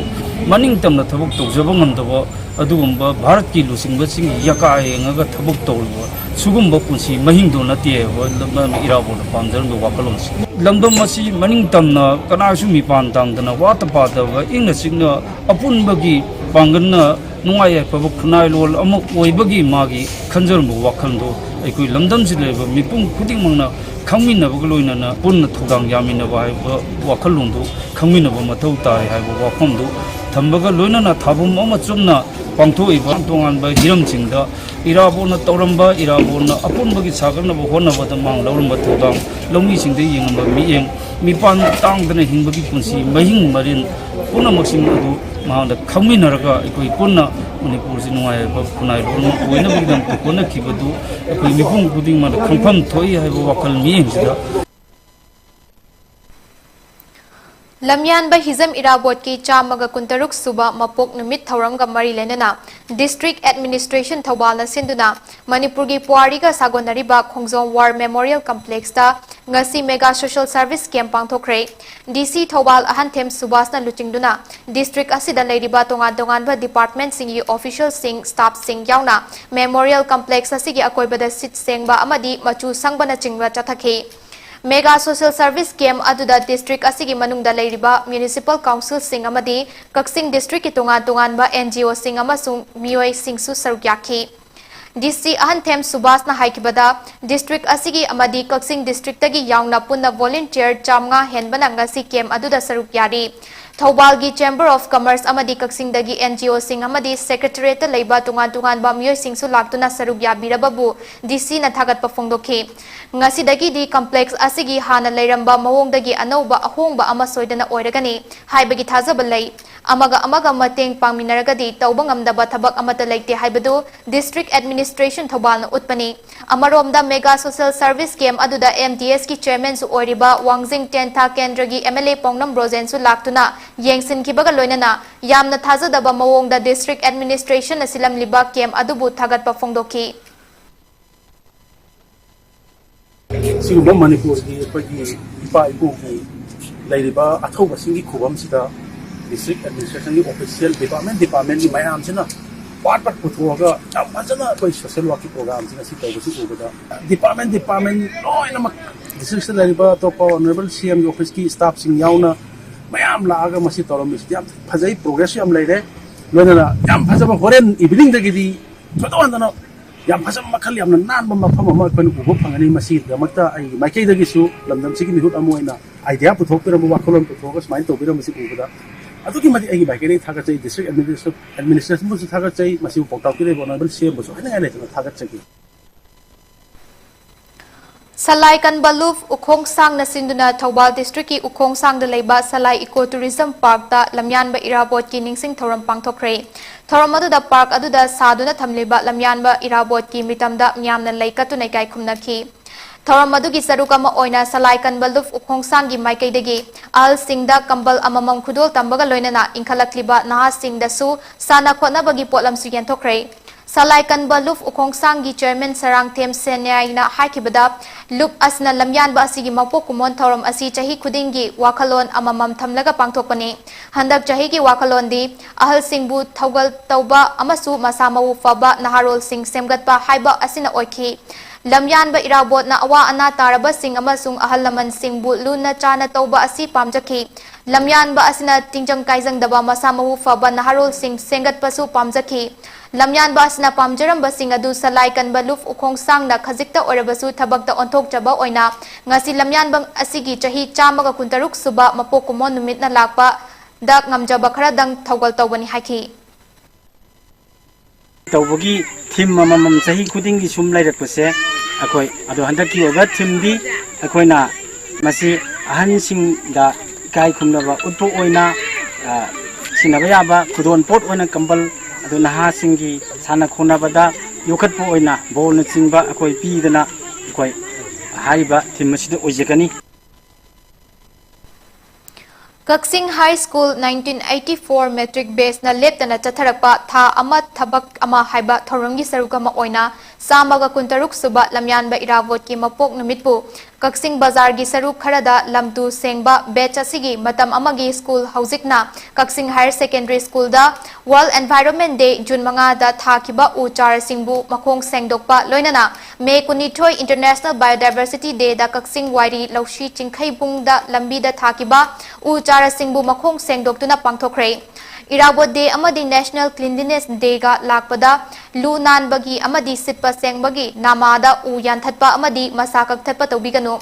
ꯃꯅꯤꯡ ꯇꯝꯅ ꯊꯕꯛ ꯇꯧꯖꯕ ꯉꯝꯗꯕ ꯑꯗꯨꯒꯨꯝꯕ ꯚꯥꯔꯠꯀꯤ ꯂꯨꯆꯤꯡꯕꯁꯤꯡꯒꯤ ꯌꯀꯥ ꯌꯦꯡꯉꯒ ꯊꯕꯛ ꯇꯧꯔꯤꯕ ꯁꯤꯒꯨꯝꯕ ꯄꯨꯟꯁꯤ ꯃꯍꯤꯡꯗꯣ ꯅꯠꯇꯦ ꯍꯣꯏ ꯂꯝꯗꯝ ꯏꯔꯥꯕꯣꯠꯅ ꯄꯥꯝꯖꯔꯝꯕ ꯋꯥꯈꯜꯂꯣꯟꯁꯤ꯫ ꯂꯝꯗꯝ ꯑꯁꯤ ꯃꯅꯤꯡ ꯇꯝꯅ ꯀꯅꯥꯁꯨ ꯃꯤꯄꯥꯟ ꯇꯥꯡꯗꯅ ꯋꯥꯠꯇ ꯄꯥꯗꯕ ꯏꯪꯅ ꯆꯤꯛꯅ ꯑꯄꯨꯟꯕꯒꯤ ꯄꯥꯡꯒꯜꯅ ꯅꯨꯡꯉꯥꯏ ꯌꯥꯏꯐꯕ ꯈꯨꯟꯅꯥꯏꯂꯣꯟ ꯑꯃ ꯑꯣꯏꯕꯒꯤ ꯃꯥꯒꯤ ꯈꯟꯖꯔꯝꯕ ꯋꯥꯈꯜꯗꯣ ꯑꯩꯈꯣꯏ ꯂꯝꯗꯝꯁꯤꯗ ꯂꯩꯔꯤꯕ ꯃꯤꯄꯨꯝ ꯈꯨꯗꯤꯡꯃꯛꯅ ꯈꯪꯃꯤꯟꯅꯕꯒ ꯂꯣꯏꯅꯅ ꯄꯨꯟꯅ ꯊꯧꯗꯥꯡ ꯌꯥꯃꯤꯟꯅꯕ ꯍꯥꯏꯕ ꯋꯥꯈꯜꯂꯣꯟꯗꯨ ꯈꯪꯃꯤꯟꯅꯕ ꯃꯊꯧ ꯇꯥꯏ ꯍꯥꯏꯕ ꯋꯥꯐꯝꯗꯨ ꯊꯝꯕꯒ ꯂꯣꯏꯅꯅ ꯊꯥꯕꯝ ꯑꯃ ꯆꯨꯝꯅ ꯄꯥꯡꯊꯣꯛꯏꯕ ꯇꯣꯉꯥꯟꯕ ꯍꯤꯔꯝꯁꯤꯡꯗ ꯏꯔꯥꯕꯣꯠꯅ ꯇꯧꯔꯝꯕ, ꯏꯔꯥꯕꯣꯠꯅ ꯑꯄꯨꯟꯕꯒꯤ ꯁꯥꯒꯠꯅꯕ ꯍꯣꯠꯅꯕꯗ ꯃꯥꯡ ꯂꯧꯔꯝꯕ ꯊꯧꯗꯥꯡ, ꯂꯧꯃꯤꯁꯤꯡꯗ ꯌꯦꯡꯉꯝꯕ ꯃꯤꯠꯌꯦꯡ, ꯃꯤꯄꯥꯟ ꯇꯥꯡꯗꯅ ꯍꯤꯡꯕꯒꯤ ꯄꯨꯟꯁꯤ ꯃꯍꯤꯡ ꯃꯔꯦꯟ ꯄꯨꯝꯅꯃꯛꯁꯤꯡ ꯑꯗꯨ ꯃꯍꯥꯛꯅ ꯈꯪꯃꯤꯟꯅꯔꯒ ꯑꯩꯈꯣꯏ ꯄꯨꯟꯅ ꯃꯅꯤꯄꯨꯔꯁꯤ ꯅꯨꯡꯉꯥꯏ ꯌꯥꯏꯐꯕ ꯈꯨꯟꯅꯥꯏ ꯂꯣꯟ ꯑꯃ ꯑꯣꯏꯅꯕꯒꯤꯗꯃꯛꯇ ꯍꯣꯠꯅꯈꯤꯕꯗꯨ ꯑꯩꯈꯣꯏ ꯃꯤꯄꯨꯝ ꯈꯨꯗꯤꯡꯃꯛꯅ ꯈꯪꯐꯝ ꯊꯣꯛꯏ ꯍꯥꯏꯕ ꯋꯥꯈꯜ ꯃꯤꯠꯌꯦꯡꯁꯤꯗ ꯂꯝꯌꯥꯟꯕ ꯍꯤꯖꯝ ꯏꯔꯥꯕꯣꯠꯀꯤ ꯆꯥꯝꯃꯒ ꯀꯨꯟꯇꯔꯨꯛ ꯁꯨꯕ ꯃꯄꯣꯛ ꯅꯨꯃꯤꯠ ꯊꯧꯔꯝꯒ ꯃꯔꯤ ꯂꯩꯅꯅ District Administration ꯊꯧꯕꯥꯜꯅ ꯁꯤꯟꯗꯨꯅ ꯃꯅꯤꯄꯨꯔꯒꯤ ꯄꯨꯋꯥꯔꯤꯒ ꯁꯥꯒꯣꯟꯅꯔꯤꯕ ꯈꯣꯡꯖꯣꯝ War Memorial Complexꯇ ꯉꯁꯤ Mega Social Service Camp ꯄꯥꯡꯊꯣꯛꯈ꯭ꯔꯦ꯫ DC Thoubal ꯑꯍꯟꯊꯦꯝ ꯁꯨꯕꯥꯁꯅ ꯂꯨꯆꯤꯡꯗꯨꯅ district ꯑꯁꯤꯗ ꯂꯩꯔꯤꯕ ꯇꯣꯉꯥꯟ ꯇꯣꯉꯥꯟꯕ departmentꯁꯤꯡꯒꯤ officialꯁꯤꯡ, staffꯁꯤꯡ ꯌꯥꯎꯅ Memorial Complex ꯑꯁꯤꯒꯤ ꯑꯀꯣꯏꯕꯗ ꯁꯤꯠ ꯁꯦꯡꯕ ꯑꯃꯗꯤ ꯃꯆꯨ ꯁꯪꯕꯅꯆꯤꯡꯕ ꯆꯠꯊꯈꯤ꯫ Mega Social Service Camp ꯑꯗꯨꯗ district ꯑꯁꯤꯒꯤ ꯃꯅꯨꯡꯗ ꯂꯩꯔꯤꯕ municipal councilꯁꯤꯡ ꯑꯃꯗꯤ ꯀꯛꯆꯤꯡ districtꯀꯤ ꯇꯣꯉꯥꯟ ꯇꯣꯉꯥꯟꯕ NGOꯁꯤꯡ ꯑꯃꯁꯨꯡ ꯃꯤꯑꯣꯏꯁꯤꯡꯁꯨ ꯁꯔꯨꯛ ꯌꯥꯈꯤ꯫ DC ꯑꯍꯟꯊꯦꯝ ꯁꯨꯕꯥꯁꯅ ꯍꯥꯏꯈꯤꯕꯗ, district ꯑꯁꯤꯒꯤ ꯑꯃꯗꯤ ꯀꯛꯆꯤꯡ districtꯇꯒꯤ ꯌꯥꯎꯅ ꯄꯨꯟꯅ volunteer ꯆꯥꯝꯃꯉꯥ ꯍꯦꯟꯕꯅ ꯉꯁꯤ camp ꯑꯗꯨꯗ ꯁꯔꯨꯛ ꯌꯥꯔꯤ꯫ ꯊꯧꯕꯥꯜꯒꯤ Chamber of Commerce ꯑꯃꯗꯤ ꯀꯛꯆꯤꯡꯗꯒꯤ NGOꯁꯤꯡ ꯑꯃꯗꯤ Secretariatꯇ ꯂꯩꯕ ꯇꯣꯉꯥꯟ ꯇꯣꯉꯥꯟꯕ ꯃꯤꯑꯣꯏꯁꯤꯡꯁꯨ ꯂꯥꯛꯇꯨꯅ ꯁꯔꯨꯛ ꯌꯥꯕꯤꯔꯕꯕꯨ DCꯅ ꯊꯥꯒꯠꯄ ꯐꯣꯡꯗꯣꯛꯈꯤ꯫ ꯉꯁꯤꯗꯒꯤꯗꯤ complex ꯑꯁꯤꯒꯤ ꯍꯥꯟꯅ ꯂꯩꯔꯝꯕ ꯃꯑꯣꯡꯗꯒꯤ ꯑꯅꯧꯕ ꯑꯍꯣꯡꯕ ꯑꯃ ꯁꯣꯏꯗꯅ ꯑꯣꯏꯔꯒꯅꯤ ꯍꯥꯏꯕꯒꯤ ꯊꯥꯖꯕ ꯂꯩ꯫ ꯑꯃꯒ ꯑꯃꯒ ꯃꯇꯦꯡ ꯄꯥꯡꯃꯤꯟꯅꯔꯒꯗꯤ ꯇꯧꯕ ꯉꯝꯗꯕ ꯊꯕꯛ ꯑꯃꯠꯇ ꯂꯩꯇꯦ ꯍꯥꯏꯕꯗꯨ District Administration ꯊꯧꯕꯥꯜꯅ ꯎꯠꯄꯅꯤ꯫ ꯑꯃꯔꯣꯝꯗ Mega Social Service Camp ꯑꯗꯨꯗ MDSꯀꯤ chairmanꯁꯨ ꯑꯣꯏꯔꯤꯕ ꯋꯥꯡꯖꯤꯡ ꯇꯦꯟꯊꯥ ꯀꯦꯟꯗ꯭ꯔꯒꯤ MLA ꯄꯥꯎꯅꯝ ꯔꯣꯖꯦꯟꯁꯨ ꯂꯥꯛꯇꯨꯅ ꯌꯦꯡꯁꯤꯟꯈꯤꯕꯒ ꯂꯣꯏꯅꯅ ꯌꯥꯝꯅ ꯊꯥꯖꯗꯕ ꯃꯑꯣꯡꯗ District Administrationꯅ ꯁꯤꯜꯂꯝꯂꯤꯕ camp ꯑꯗꯨꯕꯨ ꯊꯥꯒꯠꯄ ꯐꯣꯡꯗꯣꯛꯈꯤ꯫ ꯁꯤꯒꯨꯝꯕ ꯃꯅꯤꯄꯨꯔꯒꯤ ꯑꯩꯈꯣꯏꯒꯤ ꯏꯄꯥ ꯏꯄꯨꯒꯤ ꯂꯩꯔꯤꯕ ꯑꯊꯧꯕꯁꯤꯡꯒꯤ ꯈꯨꯕꯝꯁꯤꯗ district administrationꯒꯤ official department departmentꯀꯤ ꯃꯌꯥꯝꯁꯤꯅ ꯄꯥꯠ ꯄꯥꯠ ꯄꯨꯊꯣꯛꯑꯒ ꯌꯥꯝ ꯐꯖꯅ ꯑꯩꯈꯣꯏ social workꯀꯤ programꯁꯤꯡ ꯑꯁꯤ ꯇꯧꯕꯁꯤ ꯎꯕꯗ department department ꯂꯣꯏꯅꯃꯛ districtꯁꯤꯗ ꯂꯩꯔꯤꯕ ꯑꯇꯣꯞꯄ Honourable CMꯒꯤ officeꯀꯤ staffꯁꯤꯡ ꯌꯥꯎꯅ ꯃꯌꯥꯝ ꯂꯥꯛꯑꯒ ꯃꯁꯤ ꯇꯧꯔꯝꯃꯤꯁꯤꯗꯤ ꯌꯥꯝ ꯐꯖꯩ, progress ꯌꯥꯝ ꯂꯩꯔꯦ꯫ ꯂꯣꯏꯅꯅ ꯌꯥꯝ ꯐꯖꯕ ꯍꯣꯔꯦꯟ eveningꯗꯒꯤꯗꯤ ꯊꯣꯏꯗꯣꯛ ꯍꯦꯟꯗꯣꯛꯅ ꯌꯥꯝ ꯐꯖꯕ ꯃꯈꯜ ꯌꯥꯝꯅ ꯅꯥꯟꯕ ꯃꯐꯝ ꯑꯃ ꯑꯩꯈꯣꯏꯅ ꯎꯕ ꯐꯪꯒꯅꯤ꯫ ꯃꯁꯤꯒꯤꯗꯃꯛꯇ ꯑꯩꯒꯤ ꯃꯥꯏꯀꯩꯗꯒꯤꯁꯨ ꯂꯝꯗꯝꯁꯤꯒꯤ ꯃꯤꯍꯨꯠ ꯑꯃ ꯑꯣꯏꯅ idea ꯄꯨꯊꯣꯛꯄꯤꯔꯝꯕ, ꯋꯥꯈꯜꯂꯣꯟ ꯄꯨꯊꯣꯛꯑꯒ ꯁꯨꯃꯥꯏꯅ ꯇꯧꯕꯤꯔꯝꯕꯁꯤ ꯎꯕꯗ ꯑꯗꯨꯛꯀꯤ ꯃꯇꯤꯛ ꯑꯩꯒꯤ ꯃꯥꯏꯀꯩꯗꯒꯤ ꯊꯥꯒꯠꯆꯩ꯫ District administration administrationꯕꯨꯁꯨ ꯊꯥꯒꯠꯆꯩ꯫ ꯃꯁꯤꯕꯨ ꯄꯥꯎꯇꯥꯛ ꯄꯤꯔꯤꯕ Honourable CMꯕꯨꯁꯨ ꯍꯥꯏꯅꯤꯡꯉꯥꯏ ꯂꯩꯇꯅ ꯊꯥꯒꯠꯆꯒꯦ꯫ ꯁꯂꯥꯏ ꯀꯟꯕ ꯂꯨꯞ ꯎꯈꯣꯡ ꯁꯥꯡꯅ ꯁꯤꯟꯗꯨꯅ ꯊꯧꯕꯥꯜ districtꯀꯤ ꯎꯈꯣꯡ ꯁꯥꯡꯗ ꯂꯩꯕ ꯁꯂꯥꯏ eco tourism parkꯇ ꯂꯝꯌꯥꯟꯕ ꯏꯔꯥꯕꯣꯠꯀꯤ ꯅꯤꯡꯁꯤꯡ ꯊꯧꯔꯝ ꯄꯥꯡꯊꯣꯛꯈ꯭ꯔꯦ꯫ ꯊꯧꯔꯝ ꯑꯗꯨꯗ park ꯑꯗꯨꯗ ꯁꯥꯗꯨꯅ ꯊꯝꯂꯤꯕ ꯂꯝꯌꯥꯟꯕ ꯏꯔꯥꯕꯣꯠꯀꯤ ꯃꯤꯇꯝꯗ ꯃꯤꯌꯥꯝꯅ ꯂꯩ ꯀꯠꯇꯨꯅ ꯏꯀꯥꯏ ꯈꯨꯝꯅꯈꯤ꯫ ꯊꯧꯔꯝ ꯑꯗꯨꯒꯤ ꯁꯔꯨꯛ ꯑꯃ ꯑꯣꯏꯅ ꯁꯂꯥꯏ ꯀꯟꯕ ꯂꯨꯞ ꯎꯈꯣꯡ ꯁꯥꯡꯒꯤ ꯃꯥꯏꯀꯩꯗꯒꯤ ꯑꯍꯜꯁꯤꯡꯗ ꯀꯝꯕꯜ ꯑꯃꯃꯝ ꯈꯨꯗꯣꯜ ꯇꯝꯕꯒ ꯂꯣꯏꯅꯅ ꯏꯟꯈꯠꯂꯛꯂꯤꯕ ꯅꯍꯥꯁꯤꯡꯗꯁꯨ ꯁꯥꯟꯅ ꯈꯣꯠꯅꯕꯒꯤ ꯄꯣꯠꯂꯝꯁꯨ ꯌꯦꯟꯊꯣꯛꯈ꯭ꯔꯦ꯫ ꯁꯂꯥꯏ ꯀꯟꯕ ꯂꯨꯞ ꯎꯈꯣꯡꯁꯥꯡꯒꯤ chairman ꯁꯔꯥꯡꯊꯦꯝ ꯁꯦꯅꯌꯥꯏꯅ ꯍꯥꯏꯈꯤꯕꯗ, ꯂꯨꯞ ꯑꯁꯤꯅ ꯂꯝꯌꯥꯟꯕ ꯑꯁꯤꯒꯤ ꯃꯄꯣꯛ ꯀꯨꯝꯑꯣꯟ ꯊꯧꯔꯝ ꯑꯁꯤ ꯆꯍꯤ ꯈꯨꯗꯤꯡꯒꯤ ꯋꯥꯈꯜꯂꯣꯟ ꯑꯃꯃꯝ ꯊꯝꯂꯒ ꯄꯥꯡꯊꯣꯛꯄꯅꯤ꯫ ꯍꯟꯗꯛ ꯆꯍꯤꯒꯤ ꯋꯥꯈꯜꯂꯣꯟꯗꯤ ꯑꯍꯜꯁꯤꯡꯕꯨ ꯊꯧꯒꯜ ꯇꯧꯕ ꯑꯃꯁꯨ ꯃꯁꯥ ꯃꯎ ꯐꯕ ꯅꯍꯥꯔꯣꯜꯁꯤꯡ ꯁꯦꯝꯒꯠꯄ ꯍꯥꯏꯕ ꯑꯁꯤꯅ ꯑꯣꯏꯈꯤ꯫ ꯂꯝꯌꯥꯟꯕ ꯏꯔꯥꯕꯣꯠꯅ ꯑꯋꯥ ꯑꯅꯥ ꯇꯥꯔꯕꯁꯤꯡ ꯑꯃꯁꯨꯡ ꯑꯍꯜ ꯂꯃꯟꯁꯤꯡꯕꯨ ꯂꯨꯅ ꯆꯥꯅ ꯇꯧꯕ ꯑꯁꯤ ꯄꯥꯝꯖꯈꯤ꯫ ꯂꯝꯌꯥꯟꯕ ꯑꯁꯤꯅ ꯇꯤꯡꯖꯪ ꯀꯥꯏꯖꯪꯗꯕ ꯃꯁꯥ ꯃꯎ ꯐꯕ ꯅꯍꯥꯔꯣꯜꯁꯤꯡ ꯁꯦꯝꯒꯠꯄꯁꯨ ꯄꯥꯝꯖꯈꯤ꯫ ꯂꯝꯌꯥꯟꯕ ꯑꯁꯤꯅ ꯄꯥꯝꯖꯔꯝꯕꯁꯤꯡ ꯑꯗꯨ ꯁꯂꯥꯏ ꯀꯟꯕ ꯂꯨꯞ ꯎꯈꯣꯡ ꯁꯥꯡꯅ ꯈꯖꯤꯛꯇ ꯑꯣꯏꯔꯕꯁꯨ ꯊꯕꯛꯇ ꯑꯣꯟꯊꯣꯛꯆꯕ ꯑꯣꯏꯅ ꯉꯁꯤ ꯂꯝꯌꯥꯟꯕ ꯑꯁꯤꯒꯤ ꯆꯍꯤ ꯆꯥꯝꯃꯒ ꯀꯨꯟꯇꯔꯨꯛ ꯁꯨꯕ ꯃꯄꯣꯛ ꯀꯨꯝꯑꯣꯟ ꯅꯨꯃꯤꯠꯅ ꯂꯥꯛꯄꯗ ꯉꯝꯖꯕ ꯈꯔꯗꯪ ꯊꯧꯒꯜ ꯇꯧꯕꯅꯤ ꯍꯥꯏꯈꯤ꯫ ꯇꯧꯕꯒꯤ theme ꯑꯃꯃꯝ ꯆꯍꯤ ꯈꯨꯗꯤꯡꯒꯤ ꯁꯨꯝ ꯂꯩꯔꯛꯄꯁꯦ ꯑꯩꯈꯣꯏ, ꯑꯗꯣ ꯍꯟꯗꯛꯀꯤ ꯑꯣꯏꯕ themeꯗꯤ ꯑꯩꯈꯣꯏꯅ ꯃꯁꯤ ꯑꯍꯟꯁꯤꯡꯗ ꯏꯀꯥꯏ ꯈꯨꯝꯅꯕ ꯎꯠꯄ ꯑꯣꯏꯅ, ꯑ, ꯁꯤꯖꯤꯟꯅꯕ ꯌꯥꯕ ꯈꯨꯗꯣꯜ ꯄꯣꯠ ꯑꯣꯏꯅ ꯀꯝꯕꯜ, ꯑꯗꯨ ꯅꯍꯥꯁꯤꯡꯒꯤ ꯁꯥꯟꯅ ꯈꯣꯠꯅꯕꯗ ꯌꯣꯛꯈꯠꯄ ꯑꯣꯏꯅ ballꯅꯆꯤꯡꯕ ꯑꯩꯈꯣꯏ ꯄꯤꯗꯅ ꯑꯩꯈꯣꯏ ꯍꯥꯏꯔꯤꯕ theme ꯑꯁꯤꯗ ꯑꯣꯏꯖꯒꯅꯤ꯫ ꯀꯛꯆꯤꯡ High School nineteen eighty-four matric batchꯅ ꯂꯦꯞꯇꯅ ꯆꯠꯊꯔꯛꯄ ꯊꯥ ꯑꯃ ꯊꯕꯛ ꯑꯃ ꯍꯥꯏꯕ ꯊꯧꯔꯝꯒꯤ ꯁꯔꯨꯛ ꯑꯃ ꯑꯣꯏꯅ ꯆꯥꯝꯃꯒ ꯀꯨꯟꯇꯔꯨꯛ ꯁꯨꯕ ꯂꯝꯌꯥꯟꯕ ꯏꯔꯥꯕꯣꯠꯀꯤ ꯃꯄꯣꯛ ꯅꯨꯃꯤꯠꯄꯨ ꯀꯛꯆꯤꯡ ꯕꯖꯥꯔꯒꯤ ꯁꯔꯨꯛ ꯈꯔꯗ ꯂꯝ ꯇꯨ ꯁꯦꯡꯕ batch ꯑꯁꯤꯒꯤ ꯃꯇꯝ ꯑꯃꯒꯤ school, ꯍꯧꯖꯤꯛꯅ ꯀꯛꯆꯤꯡ Higher Secondary Schoolꯗ World Environment Day June ꯃꯉꯥꯗ ꯊꯥꯈꯤꯕ ꯎ ꯆꯥꯔꯁꯤꯡꯕꯨ ꯃꯈꯣꯡ ꯁꯦꯡꯗꯣꯛꯄ, ꯂꯣꯏꯅꯅ May ꯀꯨꯟꯅꯤꯊꯣꯏ International Biodiversity Dayꯗ ꯀꯛꯆꯤꯡ ꯋꯥꯏꯔꯤ ꯂꯧꯁꯤ ꯆꯤꯡꯈꯩꯕꯨꯡꯗ ꯂꯝꯕꯤꯗ ꯊꯥꯈꯤꯕ ꯎ ꯆꯥꯔꯁꯤꯡꯕꯨ ꯃꯈꯣꯡ ꯁꯦꯡꯗꯣꯛꯇꯨꯅ ꯄꯥꯡꯊꯣꯛꯈ꯭ꯔꯦ꯫ ꯏꯔꯥꯕꯣꯠ Day ꯑꯃꯗꯤ National Cleanliness Dayꯒ ꯂꯥꯛꯄꯗ ꯂꯨ ꯅꯥꯟꯕꯒꯤ ꯑꯃꯗꯤ ꯁꯤꯠꯄ ꯁꯦꯡꯕꯒꯤ ꯅꯥꯃꯥꯗ ꯎ ꯌꯥꯟꯊꯠꯄ ꯑꯃꯗꯤ ꯃꯁꯥ ꯀꯛꯊꯠꯄ ꯇꯧꯕꯤꯒꯅꯨ꯫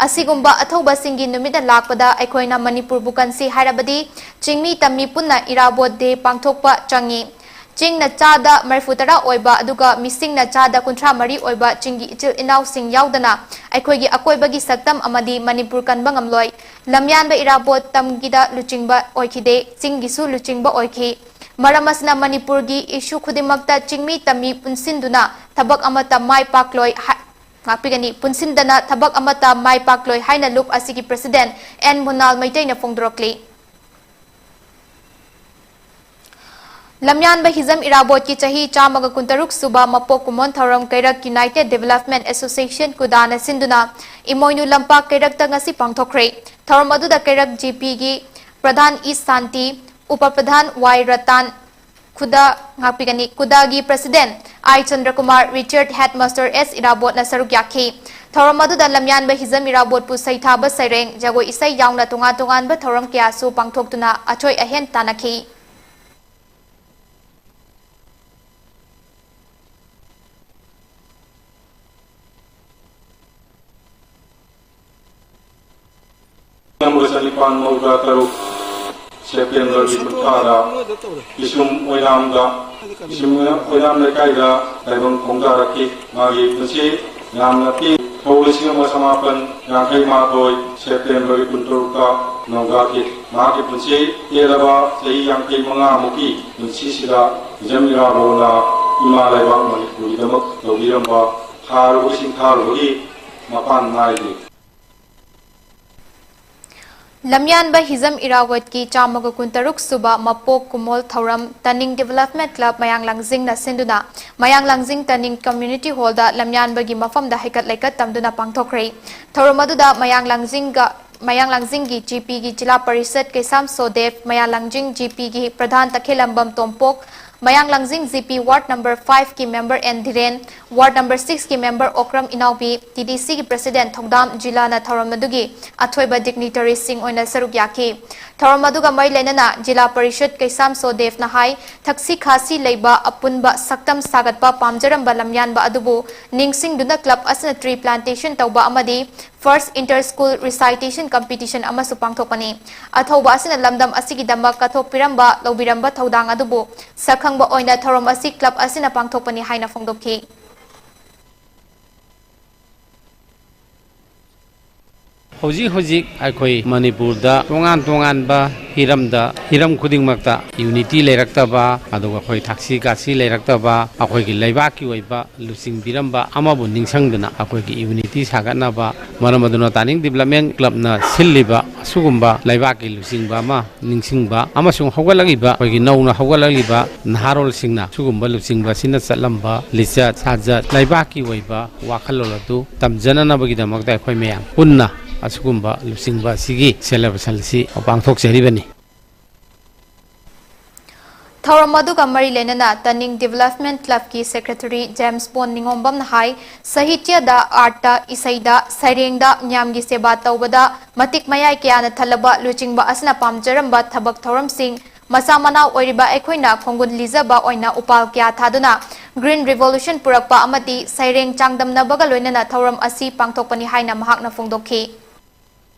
ꯑꯁꯤꯒꯨꯝꯕ ꯑꯊꯧꯕꯁꯤꯡꯒꯤ ꯅꯨꯃꯤꯠꯅ ꯂꯥꯛꯄꯗ ꯑꯩꯈꯣꯏꯅ ꯃꯅꯤꯄꯨꯔꯕꯨ ꯀꯟꯁꯤ ꯍꯥꯏꯔꯕꯗꯤ ꯆꯤꯡꯃꯤ ꯇꯝꯃꯤ ꯄꯨꯟꯅ ꯏꯔꯥꯕꯣꯠ Day ꯄꯥꯡꯊꯣꯛꯄ ꯆꯪꯏ꯫ ꯆꯤꯡꯅ ꯆꯥꯗ ꯃꯔꯤꯐꯨꯇꯔꯥ ꯑꯣꯏꯕ ꯑꯗꯨꯒ ꯃꯤꯁꯤꯡꯅ ꯆꯥꯗ ꯀꯨꯟꯊ꯭ꯔꯥ ꯃꯔꯤ ꯑꯣꯏꯕ ꯆꯤꯡꯒꯤ ꯏꯆꯤꯜ ꯏꯅꯥꯎꯁꯤꯡ ꯌꯥꯎꯗꯅ ꯑꯩꯈꯣꯏꯒꯤ ꯑꯀꯣꯏꯕꯒꯤ ꯁꯛꯇꯝ ꯑꯃꯗꯤ ꯃꯅꯤꯄꯨꯔ ꯀꯟꯕ ꯉꯝꯂꯣꯏ꯫ ꯂꯝꯌꯥꯟꯕ ꯏꯔꯥꯕꯣꯠ ꯇꯝꯒꯤꯗ ꯂꯨꯆꯤꯡꯕ ꯑꯣꯏꯈꯤꯗꯦ, ꯆꯤꯡꯒꯤꯁꯨ ꯂꯨꯆꯤꯡꯕ ꯑꯣꯏꯈꯤ꯫ ꯃꯔꯝ ꯑꯁꯤꯅ ꯃꯅꯤꯄꯨꯔꯒꯤ issue ꯈꯨꯗꯤꯡꯃꯛꯇ ꯆꯤꯡꯃꯤ ꯇꯝꯃꯤ ꯄꯨꯟꯁꯤꯟꯗꯨꯅ ꯊꯕꯛ ꯑꯃꯠꯇ ꯃꯥꯏ ꯄꯥꯛꯂꯣꯏ ꯍꯥꯏ-, ꯉꯥꯛꯄꯤꯒꯅꯤ, ꯄꯨꯟꯁꯤꯟꯗꯅ ꯊꯕꯛ ꯑꯃꯠꯇ ꯃꯥꯏ ꯄꯥꯛꯂꯣꯏ ꯍꯥꯏꯅ ꯂꯨꯞ ꯑꯁꯤꯒꯤ President ꯑꯦꯟ ꯃꯨꯅꯥꯜ ꯃꯩꯇꯩꯅ ꯐꯣꯡꯗꯣꯔꯛꯂꯤ꯫ ꯂꯝꯌꯥꯟꯕ ꯍꯤꯖꯝ ꯏꯔꯥꯕꯣꯠꯀꯤ ꯆꯍꯤ ꯆꯥꯝꯃꯒ ꯀꯨꯟꯇꯔꯨꯛ ꯁꯨꯕ ꯃꯄꯣꯛ ꯀꯨꯝꯑꯣꯟ ꯊꯧꯔꯝ ꯀꯩꯔꯛ United Development Association ꯀꯨꯗꯥꯅ ꯁꯤꯟꯗꯨꯅ ꯏꯃꯣꯏꯅꯨ ꯂꯝꯄꯥꯛ ꯀꯩꯔꯛꯇ ꯉꯁꯤ ꯄꯥꯡꯊꯣꯛꯈ꯭ꯔꯦ꯫ ꯊꯧꯔꯝ ꯑꯗꯨꯗ ꯀꯩꯔꯛ ꯖꯤꯄꯤꯒꯤ ꯄ꯭ꯔꯙꯥꯟ ꯏ ꯁꯥꯟꯇꯤ, ꯎꯄ ꯄ꯭ꯔꯙꯥꯟ ꯋꯥꯏ ꯔꯇꯥꯟ, ꯈꯨꯗ ꯉꯥꯛꯄꯤꯒꯅꯤ, ꯈꯨꯗꯒꯤ President ꯑꯥꯏ ꯆꯟꯗ꯭ꯔꯀꯨꯃꯥꯔ, Retired Headmaster ꯑꯦꯁ ꯏꯔꯥꯕꯣꯠꯅ ꯁꯔꯨꯛ ꯌꯥꯈꯤ꯫ ꯊꯧꯔꯝ ꯑꯗꯨꯗ ꯂꯝꯌꯥꯟꯕ ꯍꯤꯖꯝ ꯏꯔꯥꯕꯣꯠꯄꯨ ꯁꯩꯊꯥꯕ ꯁꯩꯔꯦꯡ, ꯖꯒꯣꯏ ꯏꯁꯩ ꯌꯥꯎꯅ ꯇꯣꯉꯥꯟ ꯇꯣꯉꯥꯟꯕ ꯊꯧꯔꯝ ꯀꯌꯥꯁꯨ ꯄꯥꯡꯊꯣꯛꯇꯨꯅ ꯑꯊꯣꯏ ꯑꯍꯦꯟ ꯇꯥꯟꯅꯈꯤ꯫ ꯅꯝꯕꯔ ꯆꯅꯤꯄꯥꯟ ꯃꯧꯗ꯭ꯔꯥ ꯇꯔꯨꯛ, ꯁꯦꯞꯇꯦꯝꯕꯔꯒꯤ ꯀꯨꯟꯊ꯭ꯔꯥꯗ ꯄꯤꯁꯨꯝ ꯑꯣꯏꯅꯥꯝꯗ, ꯄꯤꯁꯨꯝ ꯑꯣꯏꯅꯥꯝ ꯂꯩꯀꯥꯏꯗ ꯇꯥꯏꯕꯪ ꯈꯣꯡꯗꯥꯔꯛꯈꯤ꯫ ꯃꯥꯒꯤ ꯄꯨꯟꯁꯤ ꯌꯥꯝꯅ ꯄꯤ-, ꯁꯣꯛ ꯂꯤꯁꯤꯡ ꯑꯃ ꯆꯃꯥꯄꯟ ꯌꯥꯡꯈꯩ ꯃꯥꯊꯣꯏ, ꯁꯦꯞꯇꯦꯝꯕꯔꯒꯤ ꯀꯨꯟꯇꯔꯨꯛꯇ ꯅꯣꯡꯗꯥꯈꯤ꯫ ꯃꯍꯥꯛꯀꯤ ꯄꯨꯟꯁꯤ ꯇꯦꯜꯂꯕ ꯆꯍꯤ ꯌꯥꯡꯈꯩ ꯃꯉꯥꯃꯨꯛꯀꯤ ꯄꯨꯟꯁꯤꯁꯤꯗ ꯍꯤꯖꯝ ꯏꯔꯥꯕꯣꯠꯅ ꯏꯃꯥ ꯂꯩꯕꯥꯛ ꯃꯅꯤꯄꯨꯔꯒꯤꯗꯃꯛ ꯇꯧꯕꯤꯔꯝꯕ ꯊꯥꯔꯨꯕ ꯁꯤꯡꯊꯥꯔꯨꯕꯒꯤ ꯃꯄꯥꯟ ꯅꯥꯏꯗꯦ꯫ ꯂꯝꯌꯥꯟꯕ ꯍꯤꯖꯝ ꯏꯔꯥꯕꯣꯠꯀꯤ ꯆꯥꯝꯃꯒ ꯀꯨꯟꯇꯔꯨꯛ ꯁꯨꯕ ꯃꯄꯣꯛ ꯀꯨꯝꯑꯣꯜ ꯊꯧꯔꯝ ꯇꯅꯤꯡ Development Club ꯃꯌꯥꯡ ꯂꯥꯡꯖꯤꯡꯅ ꯁꯤꯟꯗꯨꯅ ꯃꯌꯥꯡ ꯂꯥꯡꯖꯤꯡ ꯇꯅꯤꯡ Community Hallꯗ ꯂꯝꯌꯥꯟꯕꯒꯤ ꯃꯐꯝꯗ ꯍꯩꯀꯠ ꯂꯩꯀꯠ ꯇꯝꯗꯨꯅ ꯄꯥꯡꯊꯣꯛꯈ꯭ꯔꯦ꯫ ꯊꯧꯔꯝ ꯑꯗꯨꯗ ꯃꯌꯥꯡ ꯂꯥꯡꯖꯤꯡꯒ, ꯃꯌꯥꯡ ꯂꯥꯡꯖꯤꯡꯒꯤ ꯖꯤ ꯄꯤꯒꯤ ꯖꯤꯂꯥ ꯄꯔꯤꯁꯠ ꯀꯩꯁꯥꯝ ꯁꯣꯗꯦꯕ, ꯃꯌꯥꯡ ꯂꯥꯡꯖꯤꯡ ꯖꯤ ꯄꯤꯒꯤ ꯄ꯭ꯔꯙꯥꯟ Takhellambam Tompok, Mayang Langjing G P ward number fiveꯀꯤ member N Dhiren, ward number sixꯀꯤ member Okram Inaobi, T D ꯁꯤꯒꯤ president ꯊꯧꯗꯥꯝ ꯖꯤꯂꯥꯅ ꯊꯧꯔꯝ ꯑꯗꯨꯒꯤ ꯑꯊꯣꯏꯕ dignitaryꯁꯤꯡ ꯑꯣꯏꯅ ꯁꯔꯨꯛ ꯌꯥꯈꯤ꯫ ꯊꯧꯔꯝ ꯑꯗꯨꯒ ꯃꯔꯤ ꯂꯩꯅꯅ ꯖꯤꯂꯥ ꯄꯔꯤꯁꯠ ꯀꯩꯁꯥꯝ ꯁꯣꯗꯦꯕꯅ ꯍꯥꯏ, ꯊꯛꯁꯤ ꯈꯥꯁꯤ ꯂꯩꯕ ꯑꯄꯨꯟꯕ ꯁꯛꯇꯝ ꯁꯥꯒꯠꯄ ꯄꯥꯝꯖꯔꯝꯕ ꯂꯝꯌꯥꯟꯕ ꯑꯗꯨꯕꯨ ꯅꯤꯡꯁꯤꯡꯗꯨꯅ club ꯑꯁꯤꯅ tree plantation ꯇꯧꯕ ꯑꯃꯗꯤ first inter school recitation competition ꯑꯃꯁꯨ ꯄꯥꯡꯊꯣꯛꯄꯅꯤ꯫ ꯑꯊꯧꯕ ꯑꯁꯤꯅ ꯂꯝꯗꯝ ꯑꯁꯤꯒꯤꯗꯃꯛ ꯀꯠꯊꯣꯛꯄꯤꯔꯝꯕ, ꯂꯧꯕꯤꯔꯝꯕ ꯊꯧꯗꯥꯡ ꯑꯗꯨꯕꯨ ꯁꯛꯈꯪꯕ ꯑꯣꯏꯅ ꯊꯧꯔꯝ ꯑꯁꯤ club ꯑꯁꯤꯅ ꯄꯥꯡꯊꯣꯛꯄꯅꯤ ꯍꯥꯏꯅ ꯐꯣꯡꯗꯣꯛꯈꯤ꯫ ꯍꯧꯖꯤꯛ ꯍꯧꯖꯤꯛ ꯑꯩꯈꯣꯏ ꯃꯅꯤꯄꯨꯔꯗ ꯇꯣꯉꯥꯟ ꯇꯣꯉꯥꯟꯕ ꯍꯤꯔꯝꯗ, ꯍꯤꯔꯝ ꯈꯨꯗꯤꯡꯃꯛꯇ unity ꯂꯩꯔꯛꯇꯕ, ꯑꯗꯨꯒ ꯑꯩꯈꯣꯏ ꯊꯛꯁꯤ ꯈꯥꯁꯤ ꯂꯩꯔꯛꯇꯕ, ꯑꯩꯈꯣꯏꯒꯤ ꯂꯩꯕꯥꯛꯀꯤ ꯑꯣꯏꯕ ꯂꯨꯆꯤꯡꯕꯤꯔꯝꯕ ꯑꯃꯕꯨ ꯅꯤꯡꯁꯤꯡꯗꯨꯅ ꯑꯩꯈꯣꯏꯒꯤ unity ꯁꯥꯒꯠꯅꯕ, ꯃꯔꯝ ꯑꯗꯨꯅ ꯇꯥꯅꯤꯡ Development Clubꯅ ꯁꯤꯜꯂꯤꯕ ꯑꯁꯤꯒꯨꯝꯕ ꯂꯩꯕꯥꯛꯀꯤ ꯂꯨꯆꯤꯡꯕ ꯑꯃ ꯅꯤꯡꯁꯤꯡꯕ ꯑꯃꯁꯨꯡ ꯍꯧꯒꯠꯂꯛꯂꯤꯕ, ꯑꯩꯈꯣꯏꯒꯤ ꯅꯧꯅ ꯍꯧꯒꯠꯂꯛꯂꯤꯕ ꯅꯍꯥꯔꯣꯜꯁꯤꯡꯅ ꯁꯤꯒꯨꯝꯕ ꯂꯨꯆꯤꯡꯕ ꯑꯁꯤꯅ ꯆꯠꯂꯝꯕ ꯂꯤꯆꯠ ꯁꯥꯖꯠ, ꯂꯩꯕꯥꯛꯀꯤ ꯑꯣꯏꯕ ꯋꯥꯈꯜꯂꯣꯟ ꯑꯗꯨ ꯇꯝꯖꯅꯅꯕꯒꯤꯗꯃꯛꯇ ꯑꯩꯈꯣꯏ ꯃꯌꯥꯝ ꯄꯨꯟꯅ ꯑꯁꯤꯒꯨꯝꯕ ꯂꯨꯆꯤꯡꯕ ꯑꯁꯤꯒꯤ celebration ꯑꯁꯤ ꯄꯥꯡꯊꯣꯛꯆꯔꯤꯕꯅꯤ꯫ ꯊꯧꯔꯝ ꯑꯗꯨꯒ ꯃꯔꯤ ꯂꯩꯅꯅ ꯇꯅꯤꯡ Development Clubꯀꯤ secretary ꯖꯦꯝꯁ ꯕꯣꯟ ꯅꯤꯉꯣꯝꯕꯝꯅ ꯍꯥꯏ, ꯁꯥꯍꯤꯇ꯭ꯌꯗ, artꯇ, ꯏꯁꯩꯗ, ꯁꯩꯔꯦꯡꯗ, ꯃꯤꯌꯥꯝꯒꯤ ꯁꯦꯕꯥ ꯇꯧꯕꯗ ꯃꯇꯤꯛ ꯃꯌꯥꯏ ꯀꯌꯥꯅ ꯊꯜꯂꯕ ꯂꯨꯆꯤꯡꯕ ꯑꯁꯤꯅ ꯄꯥꯝꯖꯔꯝꯕ ꯊꯕꯛ ꯊꯧꯔꯝꯁꯤꯡ ꯃꯆꯥ ꯃꯅꯥꯎ ꯑꯣꯏꯔꯤꯕ ꯑꯩꯈꯣꯏꯅ ꯈꯣꯡꯒꯨꯟ ꯂꯤꯖꯕ ꯑꯣꯏꯅ ꯎꯄꯥꯜ ꯀꯌꯥ ꯊꯥꯗꯨꯅ Green Revolution ꯄꯨꯔꯛꯄ ꯑꯃꯗꯤ ꯁꯩꯔꯦꯡ ꯆꯥꯡꯗꯝꯅꯕꯒ ꯂꯣꯏꯅꯅ ꯊꯧꯔꯝ ꯑꯁꯤ ꯄꯥꯡꯊꯣꯛꯄꯅꯤ ꯍꯥꯏꯅ ꯃꯍꯥꯛꯅ ꯐꯣꯡꯗꯣꯛꯈꯤ꯫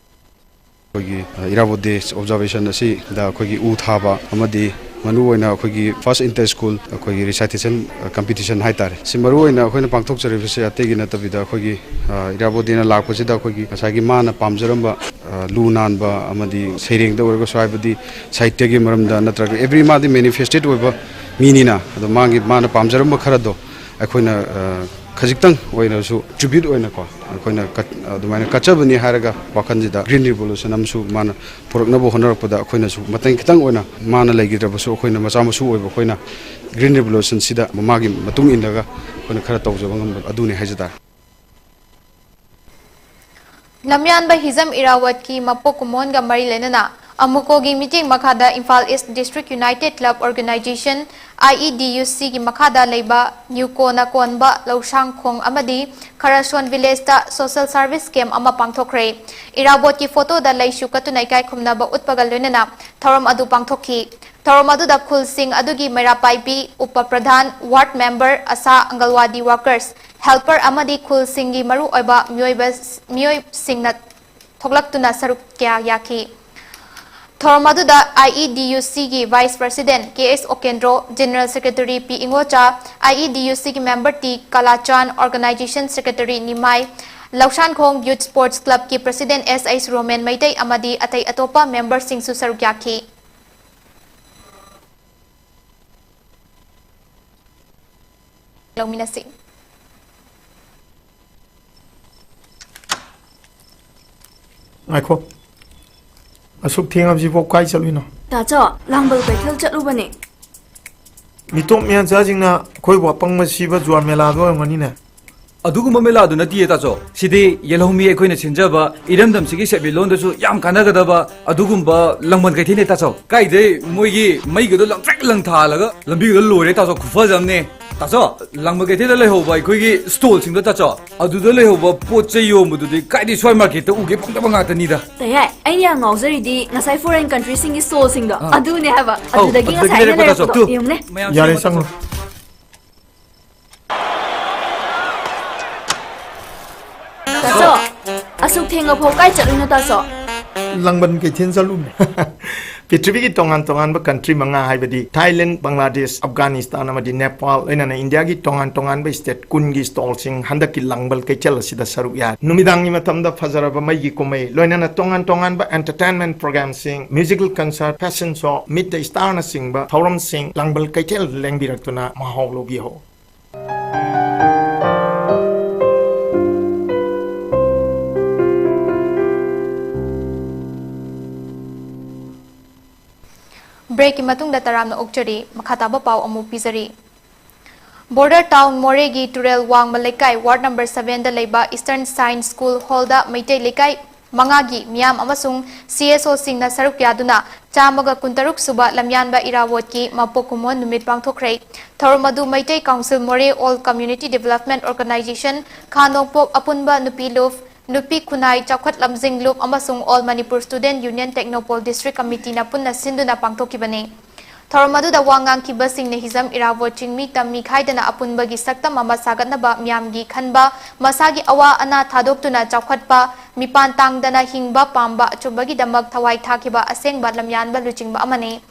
ꯑꯩꯈꯣꯏꯒꯤ ꯏꯔꯥꯕꯣꯠ ꯗꯦ ꯑꯣꯕꯖꯥꯔꯕꯦꯁꯟ ꯑꯁꯤꯗ ꯑꯩꯈꯣꯏꯒꯤ ꯎ ꯊꯥꯕ ꯑꯃꯗꯤ ꯃꯔꯨꯑꯣꯏꯅ ꯑꯩꯈꯣꯏꯒꯤ first inter school ꯑꯩꯈꯣꯏꯒꯤ recitation competition ꯍꯥꯏꯇꯥꯔꯦ, ꯁꯤ ꯃꯔꯨꯑꯣꯏꯅ ꯑꯩꯈꯣꯏꯅ ꯄꯥꯡꯊꯣꯛꯆꯔꯤꯕꯁꯤ ꯑꯇꯩꯒꯤ ꯅꯠꯇꯕꯤꯗ ꯑꯩꯈꯣꯏꯒꯤ ꯏꯔꯥꯕꯣꯠ ꯗꯦꯅ ꯂꯥꯛꯄꯁꯤꯗ ꯑꯩꯈꯣꯏꯒꯤ ꯉꯁꯥꯏꯒꯤ ꯃꯥꯅ ꯄꯥꯝꯖꯔꯝꯕ ꯂꯨ ꯅꯥꯟꯕ ꯑꯃꯗꯤ ꯁꯩꯔꯦꯡꯗ ꯑꯣꯏꯔꯒꯁꯨ ꯍꯥꯏꯕꯗꯤ ꯁꯥꯍꯤꯇ꯭ꯌꯒꯤ ꯃꯔꯝꯗ ꯅꯠꯇ꯭ꯔꯒ every ꯃꯥꯗꯤ manifested ꯑꯣꯏꯕ ꯃꯤꯅꯤꯅ ꯑꯗꯣ ꯃꯥꯒꯤ ꯃꯥꯅ ꯄꯥꯝꯖꯔꯝꯕ ꯈꯔꯗꯣ ꯑꯩꯈꯣꯏꯅ ꯈꯖꯤꯛꯇꯪ ꯑꯣꯏꯅꯁꯨ tribute ꯑꯣꯏꯅꯀꯣ, ꯑꯩꯈꯣꯏꯅ ꯀꯠ-, ꯑꯗꯨꯃꯥꯏꯅ ꯀꯠꯆꯕꯅꯤ ꯍꯥꯏꯔꯒ ꯋꯥꯈꯜꯁꯤꯗ Green Revolution ꯑꯃꯁꯨ ꯃꯥꯅ ꯄꯨꯔꯛꯅꯕ ꯍꯣꯠꯅꯔꯛꯄꯗ ꯑꯩꯈꯣꯏꯅꯁꯨ ꯃꯇꯦꯡ ꯈꯤꯇꯪ ꯑꯣꯏꯅ, ꯃꯥꯅ ꯂꯩꯈꯤꯗ꯭ꯔꯕꯁꯨ ꯑꯩꯈꯣꯏꯅ ꯃꯆꯥ ꯃꯁꯨ ꯑꯣꯏꯕ ꯑꯩꯈꯣꯏꯅ Green Revolution ꯁꯤꯗ ꯃꯥꯒꯤ ꯃꯇꯨꯡ ꯏꯜꯂꯒ ꯑꯩꯈꯣꯏꯅ ꯈꯔ ꯇꯧꯖꯕ ꯉꯝꯕ ꯑꯗꯨꯅꯤ ꯍꯥꯏꯖ ꯇꯥꯔꯦ꯫ ꯂꯝꯌꯥꯟꯕ ꯍꯤꯖꯝ ꯏꯔꯥꯋꯠꯀꯤ ꯃꯄꯣꯛ ꯀꯨꯝꯑꯣꯟꯒ ꯃꯔꯤ ꯂꯩꯅꯅ ꯑꯃꯨꯀꯣꯒꯤ ꯃꯤꯠꯌꯦꯡ ꯃꯈꯥꯗ Imphal east district united club organization, IEDUC ꯒꯤ ꯃꯈꯥꯗ ꯂꯩꯕ ꯅ꯭ꯌꯨꯀꯣꯅ ꯀꯣꯟꯕ ꯂꯧꯁꯥꯡꯈꯣꯡ ꯑꯃꯗꯤ ꯈꯔꯁꯣꯟ ꯚꯤꯂꯦꯖꯇ ꯁꯣꯁꯦꯜ ꯁꯥꯔꯚꯤꯁ ꯀꯦꯝꯞ ꯑꯃ ꯄꯥꯡꯊꯣꯛꯈ꯭ꯔꯦ꯫ ꯏꯔꯥꯕꯣꯠꯀꯤ ꯐꯣꯇꯣꯗ ꯂꯩꯁꯨ ꯀꯠꯇꯨꯅ ꯏꯀꯥꯏ ꯈꯨꯝꯅꯕ ꯎꯠꯄꯒ ꯂꯣꯏꯅꯅ ꯊꯧꯔꯝ ꯑꯗꯨ ꯄꯥꯡꯊꯣꯛꯈꯤ꯫ ꯊꯧꯔꯝ ꯑꯗꯨꯗ ꯈꯨꯜꯁꯤꯡ ꯑꯗꯨꯒꯤ ꯃꯩꯔꯥ ꯄꯥꯏꯕꯤ, ꯎꯄ ꯄ꯭ꯔꯙꯥꯟ, ꯋꯥꯔꯗ ꯃꯦꯝꯕꯔ, ꯑꯁꯥ, ꯑꯪꯒꯜꯋꯥꯗꯤ ꯋꯥꯔꯀꯔꯁ, ꯍꯦꯜꯄꯔ ꯑꯃꯗꯤ ꯈꯨꯜꯁꯤꯡꯒꯤ ꯃꯔꯨꯑꯣꯏꯕ ꯃꯤꯑꯣꯏꯕ, ꯃꯤꯑꯣꯏꯁꯤꯡꯅ ꯊꯣꯛꯂꯛꯇꯨꯅ ꯁꯔꯨꯛ ꯀꯌꯥ ꯌꯥꯈꯤ꯫ ꯊꯧꯔꯝ ꯑꯗꯨꯗ IEDUC ꯒꯤ vice president K S Okendro, general secretary P Ingocha, IEDUC ꯒꯤ member T Kalachand, organization secretary Nimai, Lousangkhong youth sports ꯀ꯭ꯂꯕꯀꯤ president S H Romen Meitei ꯑꯃꯗꯤ ꯑꯇꯩ ꯑꯇꯣꯞꯄ ꯃꯦꯝꯕꯔꯁꯤꯡꯁꯨ ꯁꯔꯨꯛ ꯌꯥꯈꯤ꯫ ꯂꯧꯃꯤꯟꯅꯁꯤ꯫ ꯉꯥꯏꯈꯣ꯫ ꯑꯁꯨꯛ ꯊꯦꯡꯉꯕꯁꯤꯕꯣ ꯀꯥꯏ ꯆꯠꯂꯨꯏꯅꯣ? ꯇꯥꯆꯧ, ꯂꯥꯡꯕꯜ ꯀꯩꯊꯦꯜ ꯆꯠꯂꯨꯕꯅꯦ꯫ ꯃꯤꯇꯣꯞ ꯃꯌꯥꯟꯆꯥꯁꯤꯡꯅ ꯑꯩꯈꯣꯏꯕꯨ ꯑꯄꯪꯕ ꯁꯤꯕ ꯖꯨꯋꯥꯔ ꯃꯦꯂꯥꯗ ꯑꯣꯏꯔꯝꯒꯅꯤꯅꯦ꯫ ꯑꯗꯨꯒꯨꯝꯕ ꯃꯦꯂꯥꯗꯨ ꯅꯠꯇꯤꯌꯦ ꯇꯥꯆꯧ꯫ ꯁꯤꯗꯤ ꯌꯦꯜꯍꯧꯃꯤ ꯑꯩꯈꯣꯏꯅ ꯁꯤꯟꯖꯕ ꯏꯔꯝꯗꯝꯁꯤꯒꯤ ꯁꯦꯟꯃꯤꯠꯂꯣꯟꯗꯁꯨ ꯌꯥꯝ ꯀꯥꯟꯅꯒꯗꯕ ꯑꯗꯨꯒꯨꯝꯕ ꯂꯥꯡꯕꯟ ꯀꯩꯊꯦꯜꯅꯦ ꯇꯥꯆꯧ꯫ ꯀꯥꯏꯗꯩ ꯃꯣꯏꯒꯤ ꯃꯩꯒꯗꯣ ꯂꯪꯇ꯭ꯔꯤꯛ ꯂꯪꯊꯥꯜꯂꯒ ꯂꯝꯕꯤꯒꯗꯣ ꯂꯣꯏꯔꯦ ꯇꯥꯆꯧ, ꯈꯨꯐꯖ ꯑꯃꯅꯦ꯫ ꯇꯥꯆꯧ, ꯂꯥꯡꯕꯟ ꯀꯩꯊꯦꯜꯗ ꯂꯩꯍꯧꯕ ꯑꯩꯈꯣꯏꯒꯤ ꯁ꯭ꯇꯣꯜꯁꯤꯡꯗꯣ ꯇꯥꯆꯧ, ꯑꯗꯨꯗ ꯂꯩꯍꯧꯕ ꯄꯣꯠ ꯆꯩ ꯌꯣꯟꯕꯗꯨꯗꯤ ꯀꯥꯏꯗꯩ ꯁ꯭ꯋꯥꯏ ꯃꯥꯔꯀꯦꯠꯇ ꯎꯒꯦ ꯐꯪꯗꯕ ꯉꯥꯛꯇꯅꯤꯗ꯫ ꯇꯌꯥꯏ, ꯑꯩꯅ ꯌꯥꯝ ꯉꯥꯎꯖꯔꯤꯗꯤ ꯉꯁꯥꯏ ꯐꯣꯔꯦꯟ ꯀꯟꯇ꯭ꯔꯤꯁꯤꯡꯒꯤ ꯁ꯭ꯇꯣꯜꯁꯤꯡꯗꯣ ꯑꯥ꯫ ꯑꯗꯨꯅꯦ ꯍꯥꯏꯕ꯫ ꯑꯧ, ꯑꯗꯨꯗꯒꯤ ꯑꯗꯨꯗꯒꯤ ꯉꯁꯥꯏ ꯑꯩꯅ ꯂꯩꯔꯛꯄꯗꯣ ꯂꯩꯔꯛꯄꯗꯣ꯫ ꯇꯨ꯫ ꯌꯦꯡꯉꯨꯅꯦ꯫ ꯃꯌꯥꯝ ꯌꯥꯔꯦ, ꯁꯤꯃ ꯆꯪꯉꯣ꯫ ꯇꯥꯆꯧ꯫ ꯇꯥꯆꯧ, ꯑꯁꯨꯛ ꯊꯦꯡꯉꯐꯥꯎ ꯀꯥꯏ ꯆꯠꯂꯨꯏꯅꯣ ꯇꯥꯆꯧ? ꯂꯥꯡꯕꯟ ꯀꯩꯊꯦꯜ ꯆꯠꯂꯨꯕꯅꯦ꯫ ꯄ꯭ꯔꯤꯊꯤꯕꯤꯒꯤ ꯇꯣꯉꯥꯟ ꯇꯣꯉꯥꯟꯕ ꯀꯟꯇ꯭ꯔꯤ ꯃꯉꯥ, ꯍꯥꯏꯕꯗꯤ ꯊꯥꯏꯂꯦꯟ, ꯕꯪꯒ꯭ꯂꯥꯗꯦꯁ, ꯑꯐꯒꯥꯅꯤꯁꯇꯥꯟ ꯑꯃꯗꯤ ꯅꯦꯄꯥꯜ, ꯂꯣꯏꯅꯅ ꯏꯟꯗꯤꯌꯥꯒꯤ ꯇꯣꯉꯥꯟ ꯇꯣꯉꯥꯟꯕ ꯁ꯭ꯇꯦꯠ ꯀꯨꯟꯒꯤ ꯁ꯭ꯇꯣꯜꯁꯤꯡ ꯍꯟꯗꯛꯀꯤ ꯂꯥꯡꯕꯟ ꯀꯩꯊꯦꯜ ꯑꯁꯤꯗ ꯁꯔꯨꯛ ꯌꯥꯏ꯫ ꯅꯨꯃꯤꯗꯥꯡꯒꯤ ꯃꯇꯝꯗ ꯐꯖꯔꯕ ꯃꯩꯒꯤ ꯀꯨꯝꯍꯩ, ꯂꯣꯏꯅꯅ ꯇꯣꯉꯥꯟ ꯇꯣꯉꯥꯟꯕ ꯑꯦꯟꯇꯔꯇꯦꯟꯃꯦꯟ ꯄ꯭ꯔꯣꯒ꯭ꯔꯥꯝꯁꯤꯡ, musical concert, fashion show, meet the ꯁ꯭ꯇꯥꯔꯅꯆꯤꯡꯕ ꯊꯧꯔꯝꯁꯤꯡ ꯂꯥꯡꯕꯟ ꯀꯩꯊꯦꯜ ꯂꯦꯡꯕꯤꯔꯛꯇꯨꯅ ꯃꯍꯥꯎ ꯂꯧꯕꯤꯍꯧ꯫ Breakꯀꯤ ꯃꯇꯨꯡꯗ ꯇꯔꯥꯝꯅ ꯑꯣꯛꯆꯔꯤ꯫ ꯃꯈꯥ ꯇꯥꯕ ꯄꯥꯎ ꯑꯃꯨꯛ ꯄꯤꯖꯔꯤ꯫ Border town ꯃꯣꯔꯦꯒꯤ ꯇꯨꯔꯦꯜ ꯋꯥꯡꯃ ꯂꯩꯀꯥꯏ ward number sevenꯗ ꯂꯩꯕ Eastern Science School hallꯗ ꯃꯩꯇꯩ ꯂꯩꯀꯥꯏ ꯃꯉꯥꯒꯤ ꯃꯤꯌꯥꯝ ꯑꯃꯁꯨꯡ CSOꯁꯤꯡꯅ ꯁꯔꯨꯛ ꯌꯥꯗꯨꯅ ꯆꯥꯝꯃꯒ ꯀꯨꯟꯇꯔꯨꯛ ꯁꯨꯕ ꯂꯝꯌꯥꯟꯕ ꯏꯔꯥꯕꯣꯠꯀꯤ ꯃꯄꯣꯛ ꯀꯨꯝꯑꯣꯟ ꯅꯨꯃꯤꯠ ꯄꯥꯡꯊꯣꯛꯈ꯭ꯔꯦ꯫ ꯊꯧꯔꯝ ꯑꯗꯨ ꯃꯩꯇꯩ Council ꯃꯣꯔꯦ, All Community Development Organization, ꯈꯥ ꯅꯣꯡꯄꯣꯛ ꯑꯄꯨꯟꯕ ꯅꯨꯄꯤ ꯂꯨꯞ, ꯅꯨꯄꯤ ꯈꯨꯟꯅꯥꯏ ꯆꯥꯎꯈꯠ ꯂꯝꯖꯤꯡ ꯂꯨꯞ ꯑꯃꯁꯨꯡ All Manipur Student Union Tecnopole District Committeeꯅ ꯄꯨꯟꯅ ꯁꯤꯟꯗꯨꯅ ꯄꯥꯡꯊꯣꯛꯈꯤꯕꯅꯤ꯫ ꯊꯧꯔꯝ ꯑꯗꯨꯗ ꯋꯥ ꯉꯥꯡꯈꯤꯕꯁꯤꯡꯅ ꯍꯤꯖꯝ ꯏꯔꯥꯕꯣꯠ ꯆꯤꯡꯃꯤ ꯇꯝꯃꯤ ꯈꯥꯏꯗꯅ ꯑꯄꯨꯟꯕꯒꯤ ꯁꯛꯇꯝ ꯑꯃ ꯁꯥꯒꯠꯅꯕ ꯃꯤꯌꯥꯝꯒꯤ ꯈꯟꯕ, ꯃꯁꯥꯒꯤ ꯑꯋꯥ ꯑꯅꯥ ꯊꯥꯗꯣꯛꯇꯨꯅ ꯆꯥꯎꯈꯠꯄ, ꯃꯤꯄꯥꯟ ꯇꯥꯡꯗꯅ ꯍꯤꯡꯕ ꯄꯥꯝꯕ ꯑꯆꯨꯝꯕꯒꯤꯗꯃꯛ ꯊꯋꯥꯏ ꯊꯥꯈꯤꯕ ꯑꯁꯦꯡꯕ ꯂꯝꯌꯥꯟꯕ ꯂꯨꯆꯤꯡꯕ ꯑꯃꯅꯤ꯫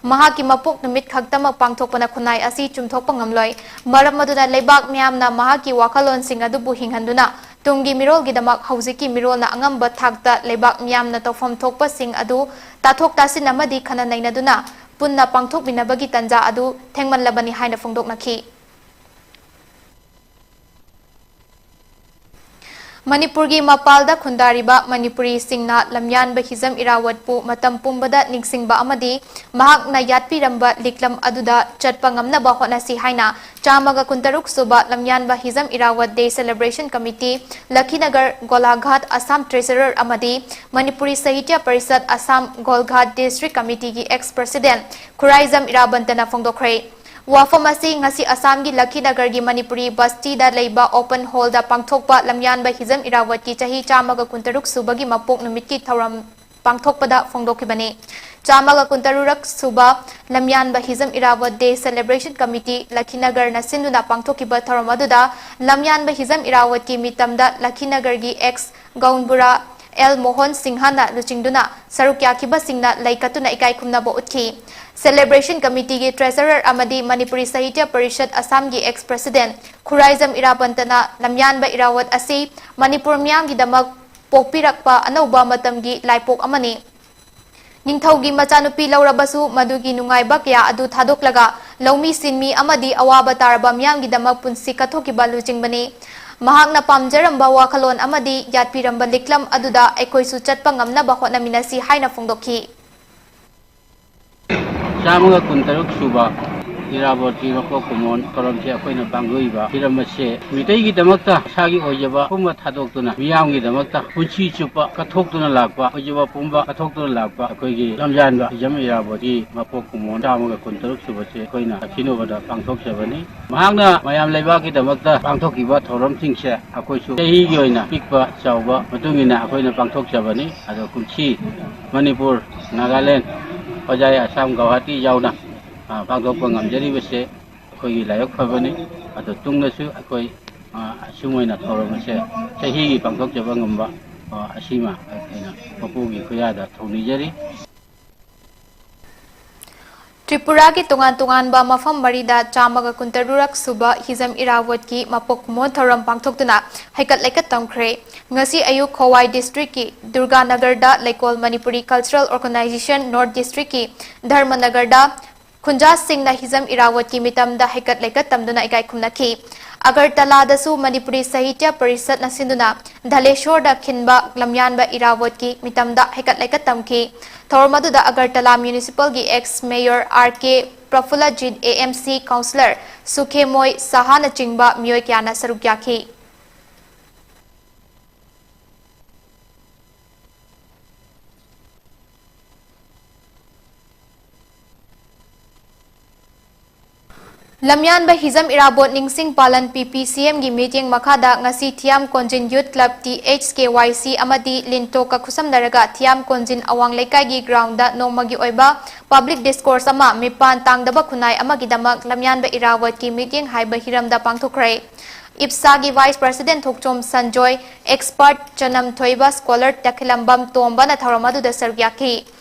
ꯃꯍꯥꯛꯀꯤ ꯃꯄꯣꯛ ꯅꯨꯃꯤꯠ ꯈꯛꯇꯃꯛ ꯄꯥꯡꯊꯣꯛꯄꯅ ꯈꯨꯟꯅꯥꯏ ꯑꯁꯤ ꯆꯨꯝꯊꯣꯛꯄ ꯉꯝꯂꯣꯏ꯫ ꯃꯔꯝ ꯑꯗꯨꯅ ꯂꯩꯕꯥꯛ ꯃꯤꯌꯥꯝꯅ ꯃꯍꯥꯛꯀꯤ ꯋꯥꯈꯜꯂꯣꯟꯁꯤꯡ ꯑꯗꯨꯕꯨ ꯍꯤꯡꯍꯟꯗꯨꯅ ꯇꯨꯡꯒꯤ ꯃꯤꯔꯣꯜꯒꯤꯗꯃꯛ ꯍꯧꯖꯤꯛꯀꯤ ꯃꯤꯔꯣꯜꯅ ꯑꯉꯝꯕ ꯊꯥꯛꯇ ꯂꯩꯕꯥꯛ ꯃꯤꯌꯥꯝꯅ ꯇꯧꯐꯝ ꯊꯣꯛꯄꯁꯤꯡ ꯑꯗꯨ ꯇꯥꯊꯣꯛ ꯇꯥꯁꯤꯟ ꯑꯃꯗꯤ ꯈꯟꯅ ꯅꯩꯅꯗꯨꯅ ꯄꯨꯟꯅ ꯄꯥꯡꯊꯣꯛꯃꯤꯟꯅꯕꯒꯤ ꯇꯟꯖꯥ ꯑꯗꯨ ꯊꯦꯡꯃꯜꯂꯕꯅꯤ ꯍꯥꯏꯅ ꯐꯣꯡꯗꯣꯛꯅꯈꯤ꯫ ꯃꯅꯤꯄꯨꯔꯒꯤ ꯃꯄꯥꯜꯗ ꯈꯨꯟꯗꯥꯔꯤꯕ ꯃꯅꯤꯄꯨꯔꯤꯁꯤꯡꯅ ꯂꯝꯌꯥꯟꯕ ꯍꯤꯖꯝ ꯏꯔꯥꯋꯠꯄꯨ ꯃꯇꯝ ꯄꯨꯝꯕꯗ ꯅꯤꯡꯁꯤꯡꯕ ꯑꯃꯗꯤ ꯃꯍꯥꯛꯅ ꯌꯥꯠꯄꯤꯔꯝꯕ ꯂꯤꯛꯂꯝ ꯑꯗꯨꯗ ꯆꯠꯄ ꯉꯝꯅꯕ ꯍꯣꯠꯅꯁꯤ ꯍꯥꯏꯅ ꯆꯥꯝꯃꯒ ꯀꯨꯟꯇꯔꯨꯛ ꯁꯨꯕ ꯂꯝꯌꯥꯟꯕ ꯍꯤꯖꯝ ꯏꯔꯥꯋꯠ Day Celebration Committee, ꯂꯈꯤꯅꯒꯔ ꯒꯣꯂꯥꯘꯥꯠ, Assam Treasurer ꯑꯃꯗꯤ ꯃꯅꯤꯄꯨꯔꯤ ꯁꯥꯍꯤꯇ꯭ꯌ parishad, Assam ꯒꯣꯜꯘꯥꯠ District Committeeꯒꯤ ex President Khuraijam ꯏꯔꯥꯕꯟꯇꯅ ꯐꯣꯡꯗꯣꯛꯈ꯭ꯔꯦ꯫ ꯋꯥꯐꯝ ꯑꯁꯤ ꯉꯁꯤ ꯑꯁꯥꯝꯒꯤ ꯂꯈꯤꯅꯒꯔꯒꯤ ꯃꯅꯤꯄꯨꯔꯤ ꯕꯁꯇꯤꯗ ꯂꯩꯕ open hallꯗ ꯄꯥꯡꯊꯣꯛꯄ ꯂꯝꯌꯥꯟꯕ ꯍꯤꯖꯝ ꯏꯔꯥꯋꯠꯀꯤ ꯆꯍꯤ ꯆꯥꯝꯃꯒ ꯀꯨꯟꯇꯔꯨꯛ ꯁꯨꯕꯒꯤ ꯃꯄꯣꯛ ꯅꯨꯃꯤꯠꯀꯤ ꯊꯧꯔꯝ ꯄꯥꯡꯊꯣꯛꯄꯗ ꯐꯣꯡꯗꯣꯛꯈꯤꯕꯅꯤ꯫ ꯆꯥꯝꯃꯒ ꯀꯨꯟꯇꯔꯨꯛ ꯁꯨꯕ ꯂꯝꯌꯥꯟꯕ ꯍꯤꯖꯝ ꯏꯔꯥꯋꯠ Day Celebration Committee, ꯂꯈꯤꯅꯒꯔꯅ ꯁꯤꯟꯗꯨꯅ ꯄꯥꯡꯊꯣꯛꯈꯤꯕ ꯊꯧꯔꯝ ꯑꯗꯨꯗ ꯂꯝꯌꯥꯟꯕ ꯍꯤꯖꯝ ꯏꯔꯥꯋꯠꯀꯤ ꯃꯤꯇꯝꯗ ꯂꯈꯤꯅꯒꯔꯒꯤ ex ꯒꯥꯎꯟꯕꯨꯔꯥ ꯑꯦꯜ ꯃꯣꯍꯟ ꯁꯤꯡꯍꯅ ꯂꯨꯆꯤꯡꯗꯨꯅ ꯁꯔꯨꯛ ꯌꯥꯈꯤꯕꯁꯤꯡꯅ ꯂꯩ ꯀꯠꯇꯨꯅ ꯏꯀꯥꯏ ꯈꯨꯝꯅꯕ ꯎꯠꯈꯤ꯫ Celebration Committeeꯒꯤ Treasurer ꯑꯃꯗꯤ ꯃꯅꯤꯄꯨꯔꯤ ꯁꯥꯍꯤꯇ꯭ꯌ ꯄꯔꯤꯁꯠ ꯑꯁꯥꯝꯒꯤ ex President ꯈꯨꯔꯥꯏꯖꯝ ꯏꯔꯥꯕꯟꯇꯅ ꯂꯝꯌꯥꯟꯕ ꯏꯔꯥꯋꯠ ꯑꯁꯤ ꯃꯅꯤꯄꯨꯔ ꯃꯤꯌꯥꯝꯒꯤꯗꯃꯛ ꯄꯣꯛꯄꯤꯔꯛꯄ ꯑꯅꯧꯕ ꯃꯇꯝꯒꯤ ꯂꯥꯏꯄꯣꯛ ꯑꯃꯅꯤ꯫ ꯅꯤꯡꯊꯧꯒꯤ ꯃꯆꯥꯅꯨꯄꯤ ꯂꯧꯔꯕꯁꯨ ꯃꯗꯨꯒꯤ ꯅꯨꯡꯉꯥꯏꯕ ꯀꯌꯥ ꯑꯗꯨ ꯊꯥꯗꯣꯛꯂꯒ ꯂꯧꯃꯤ ꯁꯤꯟꯃꯤ ꯑꯃꯗꯤ ꯑꯋꯥꯕ ꯇꯥꯔꯕ ꯃꯤꯌꯥꯝꯒꯤꯗꯃꯛ ꯄꯨꯟꯁꯤ ꯀꯠꯊꯣꯛꯈꯤꯕ ꯂꯨꯆꯤꯡꯕꯅꯤ꯫ ꯃꯍꯥꯛꯅ ꯄꯥꯝꯖꯔꯝꯕ ꯋꯥꯈꯜꯂꯣꯟ ꯑꯃꯗꯤ ꯌꯥꯠꯄꯤꯔꯝꯕ ꯂꯤꯛꯂꯝ ꯑꯗꯨꯗ ꯑꯩꯈꯣꯏꯁꯨ ꯆꯠꯄ ꯉꯝꯅꯕ ꯍꯣꯠꯅꯃꯤꯟꯅꯁꯤ ꯍꯥꯏꯅ ꯐꯣꯡꯗꯣꯛꯈꯤ꯫ ꯆꯥꯝꯃꯒ ꯀꯨꯟꯇꯔꯨꯛ ꯁꯨꯕ ꯏꯔꯥꯕꯣꯠꯀꯤ ꯃꯄꯣꯛ ꯀꯨꯝꯑꯣꯟ ꯊꯧꯔꯝꯁꯦ ꯑꯩꯈꯣꯏꯅ ꯄꯥꯡꯊꯣꯛꯏꯕ ꯍꯤꯔꯝ ꯑꯁꯦ ꯃꯤꯇꯩꯒꯤꯗꯃꯛꯇ ꯏꯁꯥꯒꯤ ꯑꯣꯏꯖꯕ ꯄꯨꯝꯕ ꯊꯥꯗꯣꯛꯇꯨꯅ ꯃꯤꯌꯥꯝꯒꯤꯗꯃꯛꯇ ꯄꯨꯟꯁꯤ ꯆꯨꯞꯄ ꯀꯠꯊꯣꯛꯇꯨꯅ ꯂꯥꯛꯄ, ꯑꯣꯏꯖꯕ ꯄꯨꯝꯕ ꯀꯠꯊꯣꯛꯇꯨꯅ ꯂꯥꯛꯄ ꯑꯩꯈꯣꯏꯒꯤ ꯂꯝꯌꯥꯟꯕ ꯍꯤꯖꯝ ꯏꯔꯥꯕꯣꯠꯀꯤ ꯃꯄꯣꯛ ꯀꯨꯝꯑꯣꯟ ꯆꯥꯝꯃꯒ ꯀꯨꯟꯇꯔꯨꯛ ꯁꯨꯕꯁꯦ ꯑꯩꯈꯣꯏꯅ ꯑꯊꯤꯅꯧꯕꯗ ꯄꯥꯡꯊꯣꯛꯆꯕꯅꯤ꯫ ꯃꯍꯥꯛꯅ ꯃꯌꯥꯝ ꯂꯩꯕꯥꯛꯀꯤꯗꯃꯛꯇ ꯄꯥꯡꯊꯣꯛꯈꯤꯕ ꯊꯧꯔꯝꯁꯤꯡꯁꯦ ꯑꯩꯈꯣꯏꯁꯨ ꯆꯍꯤꯒꯤ ꯑꯣꯏꯅ ꯄꯤꯛꯄ ꯆꯥꯎꯕ ꯃꯇꯨꯡ ꯏꯟꯅ ꯑꯩꯈꯣꯏꯅ ꯄꯥꯡꯊꯣꯛꯆꯕꯅꯤ꯫ ꯑꯗꯣ ꯀꯨꯝꯁꯤ ꯃꯅꯤꯄꯨꯔ, ꯅꯥꯒꯥꯂꯦꯟ, ꯍꯣꯖꯥꯏ, ꯑꯁꯥꯝ, ꯒꯧꯍꯥꯇꯤ ꯌꯥꯎꯅ, ꯑ, ꯄꯥꯡꯊꯣꯛꯄ ꯉꯝꯖꯔꯤꯕꯁꯦ ꯑꯩꯈꯣꯏꯒꯤ ꯂꯥꯏꯕꯛ ꯐꯕꯅꯤ꯫ ꯑꯗꯣ ꯇꯨꯡꯗꯁꯨ ꯑꯩꯈꯣꯏ, ꯑ, ꯑꯁꯨꯝ ꯑꯣꯏꯅ ꯊꯧꯔꯝ ꯑꯁꯦ ꯆꯍꯤꯒꯤ ꯄꯥꯡꯊꯣꯛꯆꯕ ꯉꯝꯕ, ꯑ, ꯑꯁꯤꯃ ꯑꯩꯅ ꯃꯄꯨꯒꯤ ꯈꯨꯌꯥꯗ ꯊꯧꯅꯤꯖꯔꯤ꯫ ꯇ꯭ꯔꯤꯄꯨꯔꯥꯒꯤ ꯇꯣꯉꯥꯟ ꯇꯣꯉꯥꯟꯕ ꯃꯐꯝ ꯃꯔꯤꯗ ꯆꯥꯝꯃꯒ ꯀꯨꯟꯇꯔꯨꯛ ꯁꯨꯕ ꯍꯤꯖꯝ ꯏꯔꯥꯕꯣꯠꯀꯤ ꯃꯄꯣꯛ ꯀꯨꯝꯑꯣꯟ ꯊꯧꯔꯝ ꯄꯥꯡꯊꯣꯛꯇꯨꯅ ꯍꯩꯀꯠ ꯂꯩꯀꯠ ꯇꯝꯈ꯭ꯔꯦ꯫ ꯉꯁꯤ ꯑꯌꯨꯛ ꯈꯣꯋꯥꯏ ꯗꯤꯁꯇ꯭ꯔꯤꯛꯀꯤ ꯗꯨꯔꯒꯥꯅꯒꯔꯗ ꯂꯩꯀꯣꯜ ꯃꯅꯤꯄꯨꯔꯤ ꯀꯜꯆꯔꯦꯜ ꯑꯣꯔꯒꯅꯥꯏꯖꯦꯁꯟ ꯅꯣꯔꯠ ꯗꯤꯁꯇ꯭ꯔꯤꯛꯀꯤ ꯙꯔꯃꯅꯒꯔꯗ ꯈꯨꯟꯖꯥꯁꯤꯡꯅ ꯍꯤꯖꯝ ꯏꯔꯥꯕꯣꯠꯀꯤ ꯃꯤꯇꯝꯗ ꯍꯩꯀꯠ ꯂꯩꯀꯠ ꯇꯝꯗꯨꯅ ꯏꯀꯥꯏ ꯈꯨꯝꯅꯈꯤ꯫ ꯑꯒꯔꯇꯂꯥꯗꯁꯨ ꯃꯅꯤꯄꯨꯔꯤ ꯁꯥꯍꯤꯇ꯭ꯌ ꯄꯔꯤꯁꯠꯅ ꯁꯤꯟꯗꯨꯅ ꯙꯂꯦꯁꯣꯔꯗ ꯈꯤꯟꯕ ꯂꯝꯌꯥꯟꯕ ꯏꯔꯥꯕꯣꯠꯀꯤ ꯃꯤꯇꯝꯗ ꯍꯩꯀꯠ ꯂꯩꯀꯠ ꯇꯝꯈꯤ꯫ ꯊꯧꯔꯝ ꯑꯗꯨꯗ ꯑꯒꯔꯇꯂꯥ ꯃ꯭ꯌꯨꯅꯤꯁꯤꯄꯥꯜꯒꯤ ex mayor R K Prafullajit, A M C councillor ꯁꯨꯈꯦꯃꯣꯏ ꯁꯍꯥꯅꯆꯤꯡꯕ ꯃꯤꯑꯣꯏ ꯀꯌꯥꯅ ꯁꯔꯨꯛ ꯌꯥꯈꯤ꯫ ꯂꯝꯌꯥꯟꯕ ꯍꯤꯖꯝ ꯏꯔꯥꯕꯣꯠ ꯅꯤꯡꯁꯤꯡ ꯄꯥꯂꯟ ꯄꯤ ꯄꯤ ꯁꯤ ꯑꯦꯝꯒꯤ ꯃꯤꯠꯌꯦꯡ ꯃꯈꯥꯗ ꯉꯁꯤ Thiyam Konjin youth club, T H K Y C, ꯑꯃꯗꯤ ꯂꯤꯟꯇꯣꯛꯀ ꯈꯨꯠꯁꯝꯅꯔꯒ ꯊꯤꯌꯥꯝ ꯀꯣꯟꯖꯤꯟ ꯑꯋꯥꯡ ꯂꯩꯀꯥꯏꯒꯤ ꯒ꯭ꯔꯥꯎꯟꯗ ꯅꯣꯡꯃꯒꯤ ꯑꯣꯏꯕ ꯄꯕ꯭ꯂꯤꯛ ꯗꯤꯁꯀꯣꯔꯁ ꯑꯃ ꯃꯤꯄꯥꯟ ꯇꯥꯡꯗꯕ ꯈꯨꯟꯅꯥꯏ ꯑꯃꯒꯤꯗꯃꯛ ꯂꯝꯌꯥꯟꯕ ꯏꯔꯥꯕꯣꯠꯀꯤ ꯃꯤꯠꯌꯦꯡ ꯍꯥꯏꯕ ꯍꯤꯔꯝꯗ ꯄꯥꯡꯊꯣꯛꯈ꯭ꯔꯦ꯫ ꯏꯞꯁꯥꯒꯤ ꯚꯥꯏꯁ ꯄ꯭ꯔꯁꯤꯗꯦꯟꯠ ꯊꯣꯛꯆꯣꯝ ꯁꯟꯖꯣꯏ, ꯑꯦꯛꯁꯄꯔꯠ ꯆꯅꯝ ꯊꯣꯏꯕ, ꯁ꯭ꯀꯣꯂꯔ ꯇꯈꯦꯂꯝꯕꯝ ꯇꯣꯝꯕꯅ ꯊꯧꯔꯝ ꯑꯗꯨꯗ ꯁꯔꯨꯛ ꯌꯥꯈꯤ꯫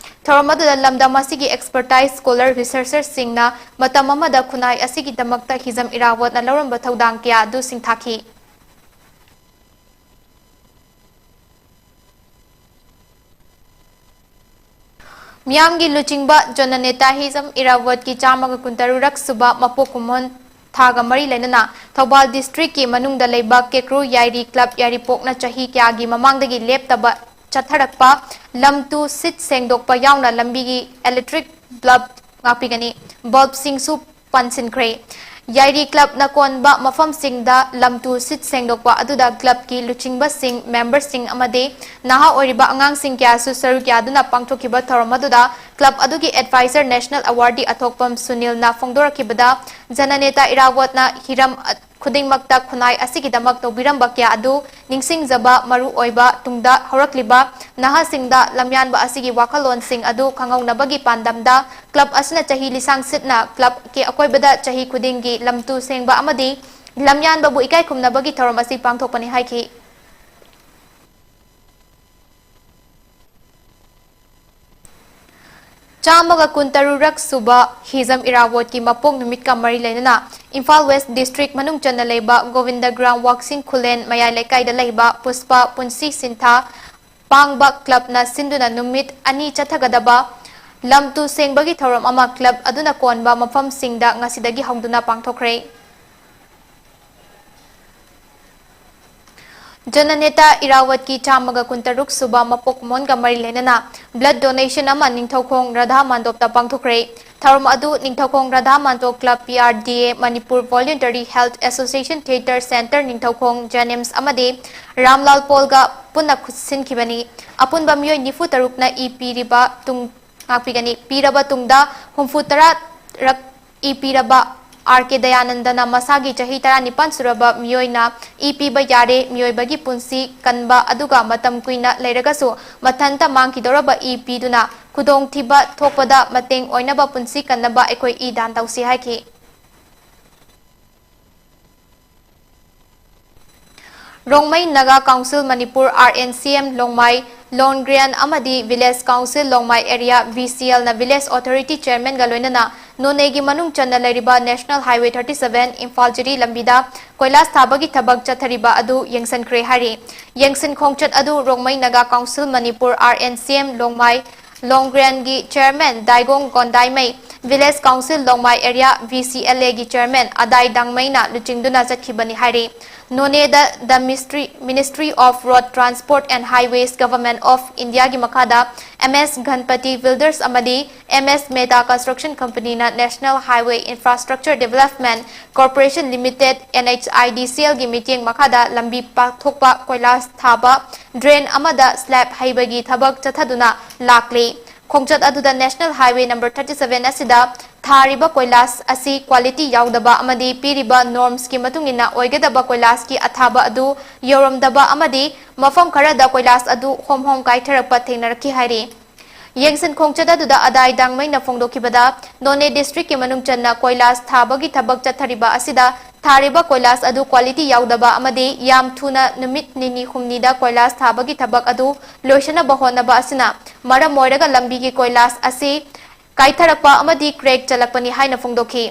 ꯊꯧꯔꯝ ꯑꯗꯨꯗ ꯂꯝꯗꯝ ꯑꯁꯤꯒꯤ ꯑꯦꯛꯁꯄꯔꯇꯥꯏꯖ ꯁ꯭ꯀꯣꯂꯔ ꯔꯤꯁꯔꯆꯔꯁꯤꯡꯅ ꯃꯇꯝ ꯑꯃꯗ ꯈꯨꯟꯅꯥꯏ ꯑꯁꯤꯒꯤꯗꯃꯛꯇ ꯍꯤꯖꯝ ꯏꯔꯥꯕꯣꯠꯅ ꯂꯧꯔꯝꯕ ꯊꯧꯗꯥꯡ ꯀꯌꯥ ꯑꯗꯨ ꯁꯤꯡꯊꯥꯈꯤ꯫ ꯃꯤꯌꯥꯝꯒꯤ ꯂꯨꯆꯤꯡꯕ ꯖꯣꯅꯅꯦꯇꯥ ꯍꯤꯖꯝ ꯏꯔꯥꯕꯣꯠꯀꯤ ꯆꯥꯝꯃꯒ ꯀꯨꯟꯇꯔꯨꯛ ꯁꯨꯕ ꯃꯄꯣꯛ ꯀꯨꯝꯑꯣꯟ ꯊꯥꯒ ꯃꯔꯤ ꯂꯩꯅꯅ ꯊꯧꯕꯥꯜ ꯗꯤꯁꯇ꯭ꯔꯤꯛꯀꯤ ꯃꯅꯨꯡꯗ ꯂꯩꯕ ꯀꯦꯀ꯭ꯔꯨ ꯌꯥꯏꯔꯤ ꯀ꯭ꯂꯕ ꯌꯥꯏꯔꯤꯄꯣꯛꯅ ꯆꯍꯤ ꯀꯌꯥꯒꯤ ꯃꯃꯥꯡꯗꯒꯤ ꯂꯦꯞꯇꯕ ꯆꯠꯊꯔꯛꯄ ꯂꯝ ꯇꯨ ꯁꯤꯠ ꯁꯦꯡꯗꯣꯛꯄ ꯌꯥꯎꯅ ꯂꯝꯕꯤꯒꯤ ꯏꯂꯦꯛꯇ꯭ꯔꯤꯛ ꯕꯜꯕ ꯉꯥꯛꯄꯤꯒꯅꯤ꯫ ꯕꯜꯕꯁꯤꯡꯁꯨ ꯄꯥꯟꯁꯤꯟꯈ꯭ꯔꯦ꯫ ꯌꯥꯏꯔꯤ ꯀ꯭ꯂꯕꯅ ꯀꯣꯟꯕ ꯃꯐꯝꯁꯤꯡꯗ ꯂꯝꯇꯨ ꯁꯤꯠ ꯁꯦꯡꯗꯣꯛꯄ ꯑꯗꯨꯗ ꯀ꯭ꯂꯕꯀꯤ ꯂꯨꯆꯤꯡꯕꯁꯤꯡ, ꯃꯦꯝꯕꯔꯁꯤꯡ ꯑꯃꯗꯤ ꯅꯍꯥ ꯑꯣꯏꯔꯤꯕ ꯑꯉꯥꯡꯁꯤꯡ ꯀꯌꯥꯁꯨ ꯁꯔꯨꯛ ꯌꯥꯗꯨꯅ ꯄꯥꯡꯊꯣꯛꯈꯤꯕ ꯊꯧꯔꯝ ꯑꯗꯨꯗ ꯀ꯭ꯂꯕ ꯑꯗꯨꯒꯤ ꯑꯦꯗꯚꯥꯏꯖꯔ ꯅꯦꯁꯅꯦꯜ ꯑꯦꯋꯥꯔꯗꯤ ꯑꯊꯣꯛꯄꯝ ꯁꯨꯅꯤꯜꯅ ꯐꯣꯡꯗꯣꯔꯛꯈꯤꯕꯗ, ꯖꯅꯅꯦꯇꯥ ꯏꯔꯥꯋꯠꯅ ꯍꯤꯔꯝ ꯈꯨꯗꯤꯡꯃꯛꯇ ꯈꯨꯟꯅꯥꯏ ꯑꯁꯤꯒꯤꯗꯃꯛ ꯇꯧꯕꯤꯔꯝꯕ ꯀꯌꯥ ꯑꯗꯨ ꯅꯤꯡꯁꯤꯡꯖꯕ, ꯃꯔꯨ ꯑꯣꯏꯕ ꯇꯨꯡꯗ ꯍꯧꯔꯛꯂꯤꯕ ꯅꯍꯥꯁꯤꯡꯗ ꯂꯝꯌꯥꯟꯕ ꯑꯁꯤꯒꯤ ꯋꯥꯈꯜꯂꯣꯟꯁꯤꯡ ꯑꯗꯨ ꯈꯪꯍꯧꯅꯕꯒꯤ ꯄꯥꯟꯗꯝꯗ ꯀ꯭ꯂꯕ ꯑꯁꯤꯅ ꯆꯍꯤ ꯂꯤꯁꯥꯡ ꯁꯤꯠꯅ ꯀ꯭ꯂꯕꯀꯤ ꯑꯀꯣꯏꯕꯗ ꯆꯍꯤ ꯈꯨꯗꯤꯡꯒꯤ ꯂꯝꯇꯨ ꯁꯦꯡꯕ ꯑꯃꯗꯤ ꯂꯝꯌꯥꯟꯕꯕꯨ ꯏꯀꯥꯏ ꯈꯨꯝꯅꯕꯒꯤ ꯊꯧꯔꯝ ꯑꯁꯤ ꯄꯥꯡꯊꯣꯛꯄꯅꯤ ꯍꯥꯏꯈꯤ꯫ ꯆꯥꯝꯃꯒ ꯀꯨꯟꯇꯔꯨꯛꯔꯛ ꯁꯨꯕ ꯍꯤꯖꯝ ꯏꯔꯥꯕꯣꯠꯀꯤ ꯃꯄꯣꯛ ꯅꯨꯃꯤꯠꯀ ꯃꯔꯤ ꯂꯩꯅꯅ ꯏꯝꯐꯥꯜ ꯋꯦꯁ ꯗꯤꯁꯇ꯭ꯔꯤꯛ ꯃꯅꯨꯡ ꯆꯟꯅ ꯂꯩꯕ ꯒꯣꯕꯤꯟꯗꯒ꯭ꯔꯥꯝ ꯋꯥꯛꯁꯤꯡ ꯈꯨꯂꯦꯟ ꯃꯌꯥꯏ ꯂꯩꯀꯥꯏꯗ ꯂꯩꯕ ꯄꯨꯁꯄꯥ ꯄꯨꯟꯁꯤ ꯁꯤꯟꯊꯥ ꯄꯥꯡꯕ ꯀ꯭ꯂꯕꯅ ꯁꯤꯟꯗꯨꯅ ꯅꯨꯃꯤꯠ ꯑꯅꯤ ꯆꯠꯊꯒꯗꯕ ꯂꯝ ꯇꯨ ꯁꯦꯡꯕꯒꯤ ꯊꯧꯔꯝ ꯑꯃ ꯀ꯭ꯂꯕ ꯑꯗꯨꯅ ꯀꯣꯟꯕ ꯃꯐꯝꯁꯤꯡꯗ ꯉꯁꯤꯗꯒꯤ ꯍꯧꯗꯨꯅ ꯄꯥꯡꯊꯣꯛꯈ꯭ꯔꯦ꯫ ꯖꯅꯅꯦꯇꯥ ꯏꯔꯥꯋꯠꯀꯤ ꯆꯥꯝꯃꯒ ꯀꯨꯟꯇꯔꯨꯛ ꯁꯨꯕ ꯃꯄꯣꯛ ꯀꯨꯝꯑꯣꯟꯒ ꯃꯔꯤ ꯂꯩꯅꯅ blood donation ꯑꯃ ꯅꯤꯡꯊꯧꯈꯣꯡ ꯔꯥꯙꯥ ꯃꯥꯟꯗꯣꯞꯇ ꯄꯥꯡꯊꯣꯛꯈ꯭ꯔꯦ꯫ ꯊꯧꯔꯝ ꯑꯗꯨ Ningthoukhong Radha Mandop club, P R D A, Manipur Voluntary Health Association Theatre Centre Ningthoukhong, ꯖꯦꯅꯤꯝꯁ ꯑꯃꯗꯤ ꯔꯥꯝꯂꯥꯜ ꯄꯣꯜꯒ ꯄꯨꯟꯅ ꯈꯨꯠꯁꯤꯟꯈꯤꯕꯅꯤ꯫ ꯑꯄꯨꯟꯕ ꯃꯤꯑꯣꯏ ꯅꯤꯐꯨ ꯇꯔꯨꯛꯅ ꯏ ꯄꯤꯔꯤꯕ ꯇꯨꯡ ꯉꯥꯛꯄꯤꯒꯅꯤ꯫ ꯄꯤꯔꯕ ꯇꯨꯡꯗ ꯍꯨꯝꯐꯨ ꯇꯔꯥ ꯔꯛ ꯏ ꯄꯤꯔꯕ ꯑꯥꯔ ꯀꯦ ꯗꯌꯥꯅꯟꯗꯅ ꯃꯁꯥꯒꯤ ꯆꯍꯤ ꯇꯔꯥꯅꯤꯄꯥꯟ ꯁꯨꯔꯕ ꯃꯤꯑꯣꯏꯅ ꯏ ꯄꯤꯕ ꯌꯥꯔꯦ꯫ ꯃꯤꯑꯣꯏꯕꯒꯤ ꯄꯨꯟꯁꯤ ꯀꯟꯕ ꯑꯗꯨꯒ ꯃꯇꯝ ꯀꯨꯏꯅ ꯂꯩꯔꯒꯁꯨ ꯃꯊꯟꯇ ꯃꯥꯡꯈꯤꯗꯧꯔꯕ ꯏ ꯄꯤꯗꯨꯅ ꯈꯨꯗꯣꯡꯊꯤꯕ ꯊꯣꯛꯄꯗ ꯃꯇꯦꯡ ꯑꯣꯏꯅꯕ ꯄꯨꯟꯁꯤ ꯀꯟꯅꯕ ꯑꯩꯈꯣꯏ ꯏ ꯗꯥꯟ ꯇꯧꯁꯤ ꯍꯥꯏꯈꯤ꯫ Rongmei Naga council Manipur, R N C M Longmai, Longriyan ꯑꯃꯗꯤ village council Longmai area, V C L ꯅ ꯚꯤꯂꯦꯖ ꯑꯣꯊꯣꯔꯤꯇꯤ ꯆꯤꯌꯔꯃꯦꯟꯒ ꯂꯣꯏꯅꯅ ꯅꯣꯅꯦꯒꯤ ꯃꯅꯨꯡ ꯆꯟꯅ ꯂꯩꯔꯤꯕ National Highway thirty seven Imphal ꯖꯤꯔꯤ ꯂꯝꯕꯤꯗ ꯀꯣꯏꯂꯥꯁ ꯊꯥꯕꯒꯤ ꯊꯕꯛ ꯆꯠꯊꯔꯤꯕ ꯑꯗꯨ ꯌꯦꯡꯁꯤꯟꯈ꯭ꯔꯦ ꯍꯥꯏꯔꯤ꯫ ꯌꯦꯡꯁꯤꯟ ꯈꯣꯡꯆꯠ ꯑꯗꯨ Rongmei Naga council Manipur, R N C M Longmai, ꯂꯣꯡꯒ꯭ꯔꯤꯌꯥꯟꯒꯤ chairman Daigong Gondaimei, Village Council Longmai Area, V C L A ꯒꯤ Chairman ꯑꯗꯥꯏ ꯗꯥꯡꯃꯩꯅ ꯂꯨꯆꯤꯡꯗꯨꯅ ꯆꯠꯈꯤꯕꯅꯤ ꯍꯥꯏꯔꯤ꯫ ꯅꯣꯅꯦꯗ the Ministry, Ministry of Road Transport and Highways, Government of Indiaꯒꯤ ꯃꯈꯥꯗ M S Ghanpati Builders ꯑꯃꯗꯤ M S Mehta Construction Companyꯅ National Highway Infrastructure Development Corporation Limited, N H I D C L ꯒꯤ ꯃꯤꯠꯌꯦꯡ ꯃꯈꯥꯗ ꯂꯝꯕꯤ ꯄꯥꯛꯊꯣꯛꯄ, ꯀꯣꯏꯂꯥꯁ ꯊꯥꯕ, drain ꯑꯃꯗ slab ꯍꯩꯕꯒꯤ ꯊꯕꯛ ꯆꯠꯊꯗꯨꯅ ꯂꯥꯛꯂꯤ꯫ ꯈꯣꯡꯆꯠ ꯑꯗꯨꯗ National Highway number thirty seven ꯑꯁꯤꯗ ꯊꯥꯔꯤꯕ ꯀꯣꯏꯂꯥꯁ ꯑꯁꯤ quality ꯌꯥꯎꯗꯕ ꯑꯃꯗꯤ ꯄꯤꯔꯤꯕ normsꯀꯤ ꯃꯇꯨꯡ ꯏꯟꯅ ꯑꯣꯏꯒꯗꯕ ꯀꯣꯏꯂꯥꯁꯀꯤ ꯑꯊꯥꯕ ꯑꯗꯨ ꯌꯧꯔꯝꯗꯕ ꯑꯃꯗꯤ ꯃꯐꯝ ꯈꯔꯗ ꯀꯣꯏꯂꯥꯁ ꯑꯗꯨ ꯍꯣꯝ ꯍꯣꯝ ꯀꯥꯏꯊꯔꯛꯄ ꯊꯦꯡꯅꯔꯛꯈꯤ ꯍꯥꯏꯔꯤ꯫ ꯌꯦꯡꯁꯤꯟ ꯈꯣꯡꯆꯠ ꯑꯗꯨꯗ ꯑꯗꯥꯏ ꯗꯥꯡꯃꯩꯅ ꯐꯣꯡꯗꯣꯛꯈꯤꯕꯗ, ꯅꯣꯅꯦ districtꯀꯤ ꯃꯅꯨꯡ ꯆꯟꯅ ꯀꯣꯏꯂꯥꯁ ꯊꯥꯕꯒꯤ ꯊꯕꯛ ꯆꯠꯊꯔꯤꯕ ꯑꯁꯤꯗ ꯊꯥꯔꯤꯕ ꯀꯣꯏꯂꯥꯁ ꯑꯗꯨ quality ꯌꯥꯎꯗꯕ ꯑꯃꯗꯤ ꯌꯥꯝ ꯊꯨꯅ ꯅꯨꯃꯤꯠ ꯅꯤꯅꯤ ꯍꯨꯝꯅꯤꯗ ꯀꯣꯏꯂꯥꯁ ꯊꯥꯕꯒꯤ ꯊꯕꯛ ꯑꯗꯨ ꯂꯣꯏꯁꯤꯟꯅꯕ ꯍꯣꯠꯅꯕ ꯑꯁꯤꯅ ꯃꯔꯝ ꯑꯣꯏꯔꯒ ꯂꯝꯕꯤꯒꯤ ꯀꯣꯏꯂꯥꯁ ꯑꯁꯤ ꯀꯥꯏꯊꯔꯛꯄ ꯑꯃꯗꯤ crack ꯆꯠꯂꯛꯄꯅꯤ ꯍꯥꯏꯅ ꯐꯣꯡꯗꯣꯛꯈꯤ꯫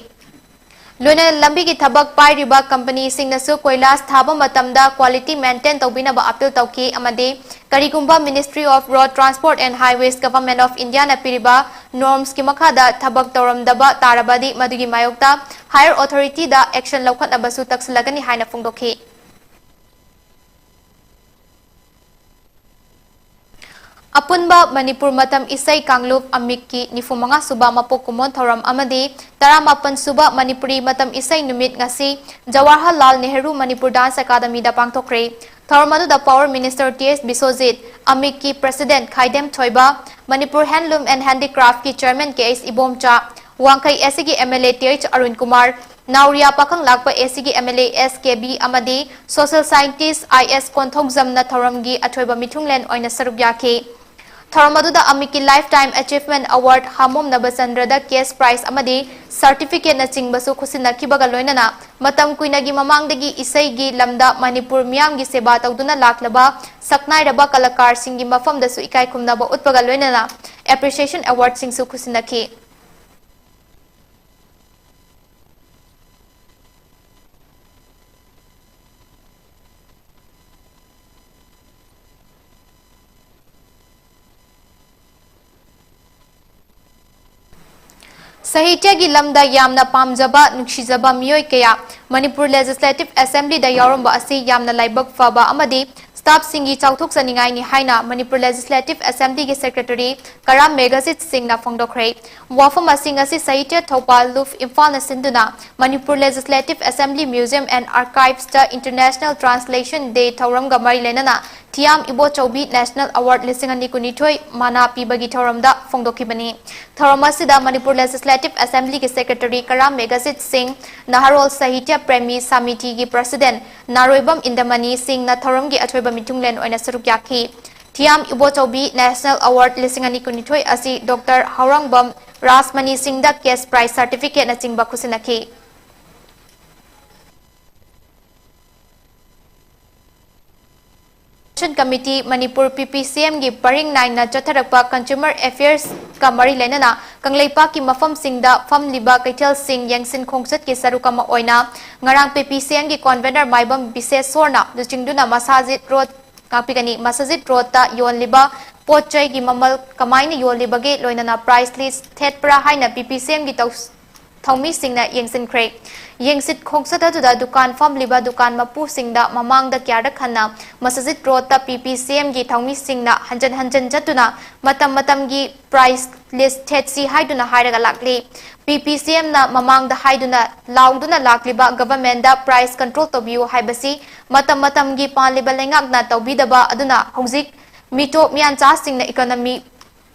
ꯂꯣꯏꯅꯅ ꯂꯝꯕꯤꯒꯤ ꯊꯕꯛ ꯄꯥꯏꯔꯤꯕ companyꯁꯤꯡꯅꯁꯨ ꯀꯣꯏꯂꯥꯁ ꯊꯥꯕ ꯃꯇꯝꯗ quality maintain ꯇꯧꯕꯤꯅꯕ appeal ꯇꯧꯈꯤ ꯑꯃꯗꯤ ꯀꯔꯤꯒꯨꯝꯕ Ministry of Road Transport and Highways, Government of Indiaꯅ ꯄꯤꯔꯤꯕ normsꯀꯤ ꯃꯈꯥꯗ ꯊꯕꯛ ꯇꯧꯔꯝꯗꯕ ꯇꯥꯔꯕꯗꯤ ꯃꯗꯨꯒꯤ ꯃꯥꯌꯣꯛꯇ higher authorityꯗ action ꯂꯧꯈꯠꯅꯕꯁꯨ ꯇꯛꯁꯤꯜꯂꯒꯅꯤ ꯍꯥꯏꯅ ꯐꯣꯡꯗꯣꯛꯈꯤ꯫ ꯑꯄꯨꯟꯕ ꯃꯅꯤꯄꯨꯔ ꯃꯇꯝ ꯏꯁꯩ ꯀꯥꯡꯂꯨꯞ ꯑꯃꯤꯛꯀꯤ ꯅꯤꯐꯨ ꯃꯉꯥ ꯁꯨꯕ ꯃꯄꯣꯛ ꯀꯨꯝꯑꯣꯟ ꯊꯧꯔꯝ ꯑꯃꯗꯤ ꯇꯔꯥꯃꯥꯄꯟ ꯁꯨꯕ ꯃꯅꯤꯄꯨꯔꯤ ꯃꯇꯝ ꯏꯁꯩ ꯅꯨꯃꯤꯠ ꯉꯁꯤ ꯖꯋꯥꯍꯔꯂꯥꯜ ꯅꯦꯍꯔꯨ ꯃꯅꯤꯄꯨꯔ Dance Academyꯗ ꯄꯥꯡꯊꯣꯛꯈ꯭ꯔꯦ꯫ ꯊꯧꯔꯝ ꯑꯗꯨꯗ Power Minister T S Biswajit, ꯑꯃꯤꯛꯀꯤ President ꯈꯥꯏꯗꯦꯝ ꯊꯣꯏꯕ, Manipur Handloom and Handicraftꯀꯤ Chairman K H Ibomcha, ꯋꯥꯡꯈꯩ ACꯒꯤ M L A T H Arun Kumar, ꯅꯥꯎꯔꯤꯌꯥ ꯄꯥꯈꯪ ꯂꯥꯛꯄ ACꯒꯤ M L A S K B ꯑꯃꯗꯤ social scientist I S ꯀꯣꯟꯊꯧꯖꯝꯅ ꯊꯧꯔꯝꯒꯤ ꯑꯊꯣꯏꯕ ꯃꯤꯊꯨꯡꯂꯦꯟ ꯑꯣꯏꯅ ꯁꯔꯨꯛ ꯌꯥꯈꯤ꯫ ꯊꯧꯔꯝ ꯑꯗꯨꯗ ꯑꯃꯤꯛꯀꯤ Lifetime Achievement Award ꯍꯥꯃꯣꯝ ꯅꯕꯆꯟꯗ꯭ꯔꯗ cash prize ꯑꯃꯗꯤ certificateꯅꯆꯤꯡꯕꯁꯨ ꯈꯨꯠꯁꯤꯟꯅꯈꯤꯕꯒ ꯂꯣꯏꯅꯅ ꯃꯇꯝ ꯀꯨꯏꯅꯒꯤ ꯃꯃꯥꯡꯗꯒꯤ ꯏꯁꯩꯒꯤ ꯂꯝꯗ ꯃꯅꯤꯄꯨꯔ ꯃꯤꯌꯥꯝꯒꯤ ꯁꯦꯕꯥ ꯇꯧꯗꯨꯅ ꯂꯥꯛꯂꯕ ꯁꯛꯅꯥꯏꯔꯕ ꯀꯂꯥꯀꯥꯔꯁꯤꯡꯒꯤ ꯃꯐꯝꯗꯁꯨ ꯏꯀꯥꯏ ꯈꯨꯝꯅꯕ ꯎꯠꯄꯒ ꯂꯣꯏꯅꯅ appreciation awardꯁꯤꯡꯁꯨ ꯈꯨꯠꯁꯤꯟꯅꯈꯤ꯫ ꯁꯥꯍꯤꯇ꯭ꯌꯒꯤ ꯂꯝꯗ ꯌꯥꯝꯅ ꯄꯥꯝꯖꯕ, ꯅꯨꯡꯁꯤꯖꯕ ꯃꯤꯑꯣꯏ ꯀꯌꯥ ꯃꯅꯤꯄꯨꯔ Legislative Assemblyꯗ ꯌꯥꯎꯔꯝꯕ ꯑꯁꯤ ꯌꯥꯝꯅ ꯂꯥꯏꯕꯛ ꯐꯕ ꯑꯃꯗꯤ staffꯁꯤꯡꯒꯤ ꯆꯥꯎꯊꯣꯛꯆꯅꯤꯡꯉꯥꯏꯅꯤ ꯍꯥꯏꯅ ꯃꯅꯤꯄꯨꯔ Legislative Assemblyꯒꯤ Secretary ꯀꯔꯥꯝ ꯃꯦꯘꯖꯤꯠ ꯁꯤꯡꯅ ꯐꯣꯡꯗꯣꯛꯈ꯭ꯔꯦ꯫ ꯋꯥꯐꯝ ꯑꯁꯤ ꯉꯁꯤ ꯁꯥꯍꯤꯇ꯭ꯌ ꯊꯧꯕꯥꯜ, ꯂꯨꯐ, ꯏꯝꯐꯥꯜꯅ ꯁꯤꯟꯗꯨꯅ Manipur Legislative Assembly Museum and Archives ꯇ International Translation Day ꯊꯧꯔꯝꯒ ꯃꯔꯤ ꯂꯩꯅꯅ ꯊꯤꯌꯥꯝ ꯏꯕꯣꯆꯧꯕꯤ National Award ꯂꯤꯁꯤꯡ ꯑꯅꯤ ꯀꯨꯟꯅꯤꯊꯣꯏ ꯃꯅꯥ ꯄꯤꯕꯒꯤ ꯊꯧꯔꯝꯗ ꯐꯣꯡꯗꯣꯛꯈꯤꯕꯅꯤ꯫ ꯊꯧꯔꯝ ꯑꯁꯤꯗ ꯃꯅꯤꯄꯨꯔ Legislative Assemblyꯒꯤ Secretary ꯀꯔꯥꯝ ꯃꯦꯘꯖꯤꯠ ꯁꯤꯡ, ꯅꯍꯥꯔꯣꯜ ꯁꯥꯍꯤꯇ꯭ꯌ ꯄ꯭ꯔꯦꯃꯤ ꯁꯥꯃꯤꯇꯤꯒꯤ President ꯅꯥꯔꯣꯏꯕꯝ ꯏꯟꯗꯃꯅꯤ ꯁꯤꯡꯅ ꯊꯧꯔꯝꯒꯤ ꯑꯊꯣꯏꯕ ꯃꯤꯊꯨꯡꯂꯦꯟ ꯑꯣꯏꯅ ꯁꯔꯨꯛ ꯌꯥꯈꯤ꯫ ꯊꯤꯌꯥꯝ ꯏꯕꯣꯆꯧꯕꯤ National Award ꯂꯤꯁꯤꯡ ꯑꯅꯤ ꯀꯨꯟꯅꯤꯊꯣꯏ ꯑꯁꯤ ꯗꯣꯛꯇꯔ ꯍꯧꯔꯥꯡꯕꯝ ꯔꯥꯖꯃꯅꯤ ꯁꯤꯡꯗ cash prize certificateꯅꯆꯤꯡꯕ ꯈꯨꯠꯁꯤꯟꯅꯈꯤ꯫ Action Committee Manipur, PPCMꯒꯤ ꯄꯔꯤꯡ ꯅꯥꯏꯅ ꯆꯠꯊꯔꯛꯄ Consumer Affairsꯀ ꯃꯔꯤ ꯂꯩꯅꯅ ꯀꯪꯂꯩꯄꯥꯛꯀꯤ ꯃꯐꯝꯁꯤꯡꯗ ꯐꯝꯂꯤꯕ ꯀꯩꯊꯦꯜꯁꯤꯡ ꯌꯦꯡꯁꯤꯟ ꯈꯣꯡꯆꯠꯀꯤ ꯁꯔꯨꯛ ꯑꯃ ꯑꯣꯏꯅ ꯉꯔꯥꯡ PPCMꯒꯤ convener ꯃꯥꯏꯕꯝ ꯕꯤꯁꯦꯁꯣꯔꯅ ꯂꯨꯆꯤꯡꯗꯨꯅ ꯃꯁꯥꯖꯤꯠ ꯔꯣꯗ, ꯉꯥꯛꯄꯤꯒꯅꯤ, ꯃꯁꯥꯖꯤꯠ ꯔꯣꯗꯇ ꯌꯣꯜꯂꯤꯕ ꯄꯣꯠ ꯆꯩꯒꯤ ꯃꯃꯜ ꯀꯃꯥꯏꯅ ꯌꯣꯜꯂꯤꯕꯒꯦ, ꯂꯣꯏꯅꯅ price list ꯊꯦꯠꯄ꯭ꯔꯥ ꯍꯥꯏꯅ PPCMꯒꯤ ꯇꯧ-, ꯊꯧꯃꯤꯁꯤꯡꯅ ꯌꯦꯡꯁꯤꯟꯈ꯭ꯔꯦ꯫ ꯌꯦꯡꯁꯤꯠ ꯈꯣꯡꯆꯠ ꯑꯗꯨꯗ ꯗꯨꯀꯥꯟ ꯐꯝꯂꯤꯕ ꯗꯨꯀꯥꯟ ꯃꯄꯨꯁꯤꯡꯗ ꯃꯃꯥꯡꯗ ꯀꯌꯥꯔꯛ ꯍꯟꯅ ꯃꯁꯥꯖꯤꯠ ꯔꯣꯗꯇ PPCMꯒꯤ ꯊꯧꯃꯤꯁꯤꯡꯅ ꯍꯟꯖꯟ ꯍꯟꯖꯟ ꯆꯠꯇꯨꯅ ꯃꯇꯝ ꯃꯇꯝꯒꯤ price list ꯊꯦꯠꯁꯤ ꯍꯥꯏꯗꯨꯅ ꯍꯥꯏꯔꯒ ꯂꯥꯛꯂꯤ꯫ PPCMꯅ ꯃꯃꯥꯡꯗ ꯍꯥꯏꯗꯨꯅ ꯂꯥꯎꯗꯨꯅ ꯂꯥꯛꯂꯤꯕ governmentꯗ price control ꯇꯧꯕꯤꯌꯨ ꯍꯥꯏꯕꯁꯤ ꯃꯇꯝ ꯃꯇꯝꯒꯤ ꯄꯥꯜꯂꯤꯕ ꯂꯩꯉꯥꯛꯅ ꯇꯧꯕꯤꯗꯕ ꯑꯗꯨꯅ ꯍꯧꯖꯤꯛ ꯃꯤꯇꯣꯞ ꯃꯤꯌꯥꯟꯆꯥꯁꯤꯡꯅ economy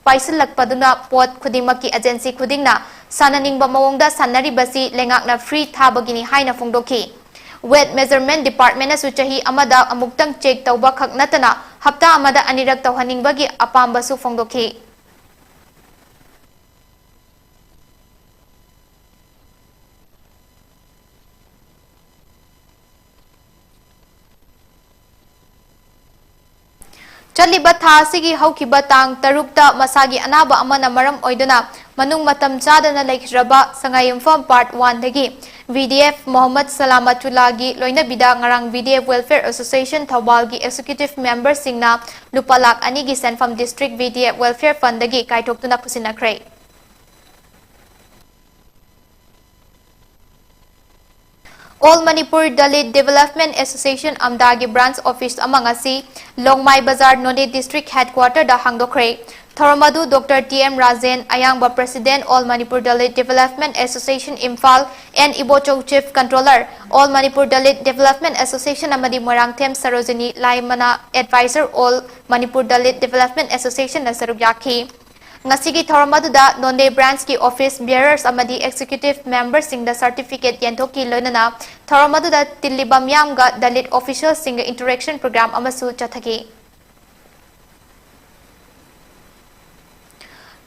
ꯄꯥꯏꯁꯤꯜꯂꯛꯄꯗꯨꯅ ꯄꯣꯠ ꯈꯨꯗꯤꯡꯃꯛꯀꯤ agency ꯈꯨꯗꯤꯡꯅ ꯁꯥꯟꯅꯅꯤꯡꯕ ꯃꯑꯣꯡꯗ ꯁꯥꯟꯅꯔꯤꯕꯁꯤ ꯂꯩꯉꯥꯛꯅ free ꯊꯥꯕꯒꯤꯅꯤ ꯍꯥꯏꯅ ꯐꯣꯡꯗꯣꯛꯈꯤ꯫ Weight measurement departmentꯅꯁꯨ ꯆꯍꯤ ꯑꯃꯗ ꯑꯃꯨꯛꯇꯪ check ꯇꯧꯕ ꯈꯛ ꯅꯠꯇꯅ ꯍꯞꯇꯥ ꯑꯃꯗ ꯑꯅꯤꯔꯛ ꯇꯧꯍꯟꯅꯤꯡꯕꯒꯤ ꯑꯄꯥꯝꯕꯁꯨ ꯐꯣꯡꯗꯣꯛꯈꯤ꯫ ꯆꯠꯂꯤꯕ ꯊꯥ ꯑꯁꯤꯒꯤ ꯍꯧꯈꯤꯕ ꯇꯥꯡ ꯇꯔꯨꯛꯇ ꯃꯁꯥꯒꯤ ꯑꯅꯥꯕ ꯑꯃꯅ ꯃꯔꯝ ꯑꯣꯏꯗꯨꯅ ꯃꯅꯨꯡ ꯃꯇꯝ ꯆꯥꯗꯅ ꯂꯩꯈꯤꯗ꯭ꯔꯕ ꯁꯉꯥꯏꯌꯨꯝꯐꯝ Part Oneꯗꯒꯤ VDF ꯃꯣꯍꯝꯃꯗ ꯁꯂꯥꯃꯠꯇꯨꯜꯂꯥꯒꯤ ꯂꯣꯏꯅꯕꯤꯗ ꯉꯔꯥꯡ VDF Welfare Association ꯊꯧꯕꯥꯜꯒꯤ executive memberꯁꯤꯡꯅ ꯂꯨꯄꯥ ꯂꯥꯈ ꯑꯅꯤꯒꯤ ꯁꯦꯟꯐꯝ District VDF Welfare Fundꯗꯒꯤ ꯀꯥꯏꯊꯣꯛꯇꯨꯅ ꯈꯨꯠꯁꯤꯟꯅꯈ꯭ꯔꯦ꯫ All Manipur Dalit Development Association, ꯑꯝꯗꯥꯒꯤ branch office ꯑꯃ ꯉꯁꯤ ꯂꯣꯡꯃꯥꯏ ꯕꯖꯥꯔ, ꯅꯣꯅꯦ district headquarterꯗ ꯍꯥꯡꯗꯣꯛꯈ꯭ꯔꯦ꯫ ꯊꯧꯔꯝ ꯑꯗꯨ Doctor T M Rajen, ꯑꯌꯥꯡꯕ President, All Manipur Dalit Development Association, Imphal, N Ibochou, Chief Controller, All Manipur Dalit Development Association, ꯑꯃꯗꯤ Moirangthem Sarojini ꯂꯥꯏꯃꯅꯥ, Advisor, All Manipur Dalit Development Associationꯅ ꯁꯔꯨꯛ ꯌꯥꯈꯤ꯫ ꯉꯁꯤꯒꯤ ꯊꯧꯔꯝ ꯑꯗꯨꯗ ꯅꯣꯅꯦ branchꯀꯤ office bearers ꯑꯃꯗꯤ executive memberꯁꯤꯡꯗ certificate ꯌꯦꯟꯊꯣꯛꯈꯤ꯫ ꯂꯣꯏꯅꯅ ꯊꯧꯔꯝ ꯑꯗꯨꯗ ꯇꯤꯜꯂꯤꯕ ꯃꯤꯌꯥꯝꯒ Dalit officialꯁꯤꯡꯒ interaction program ꯑꯃꯁꯨ ꯆꯠꯊꯈꯤ꯫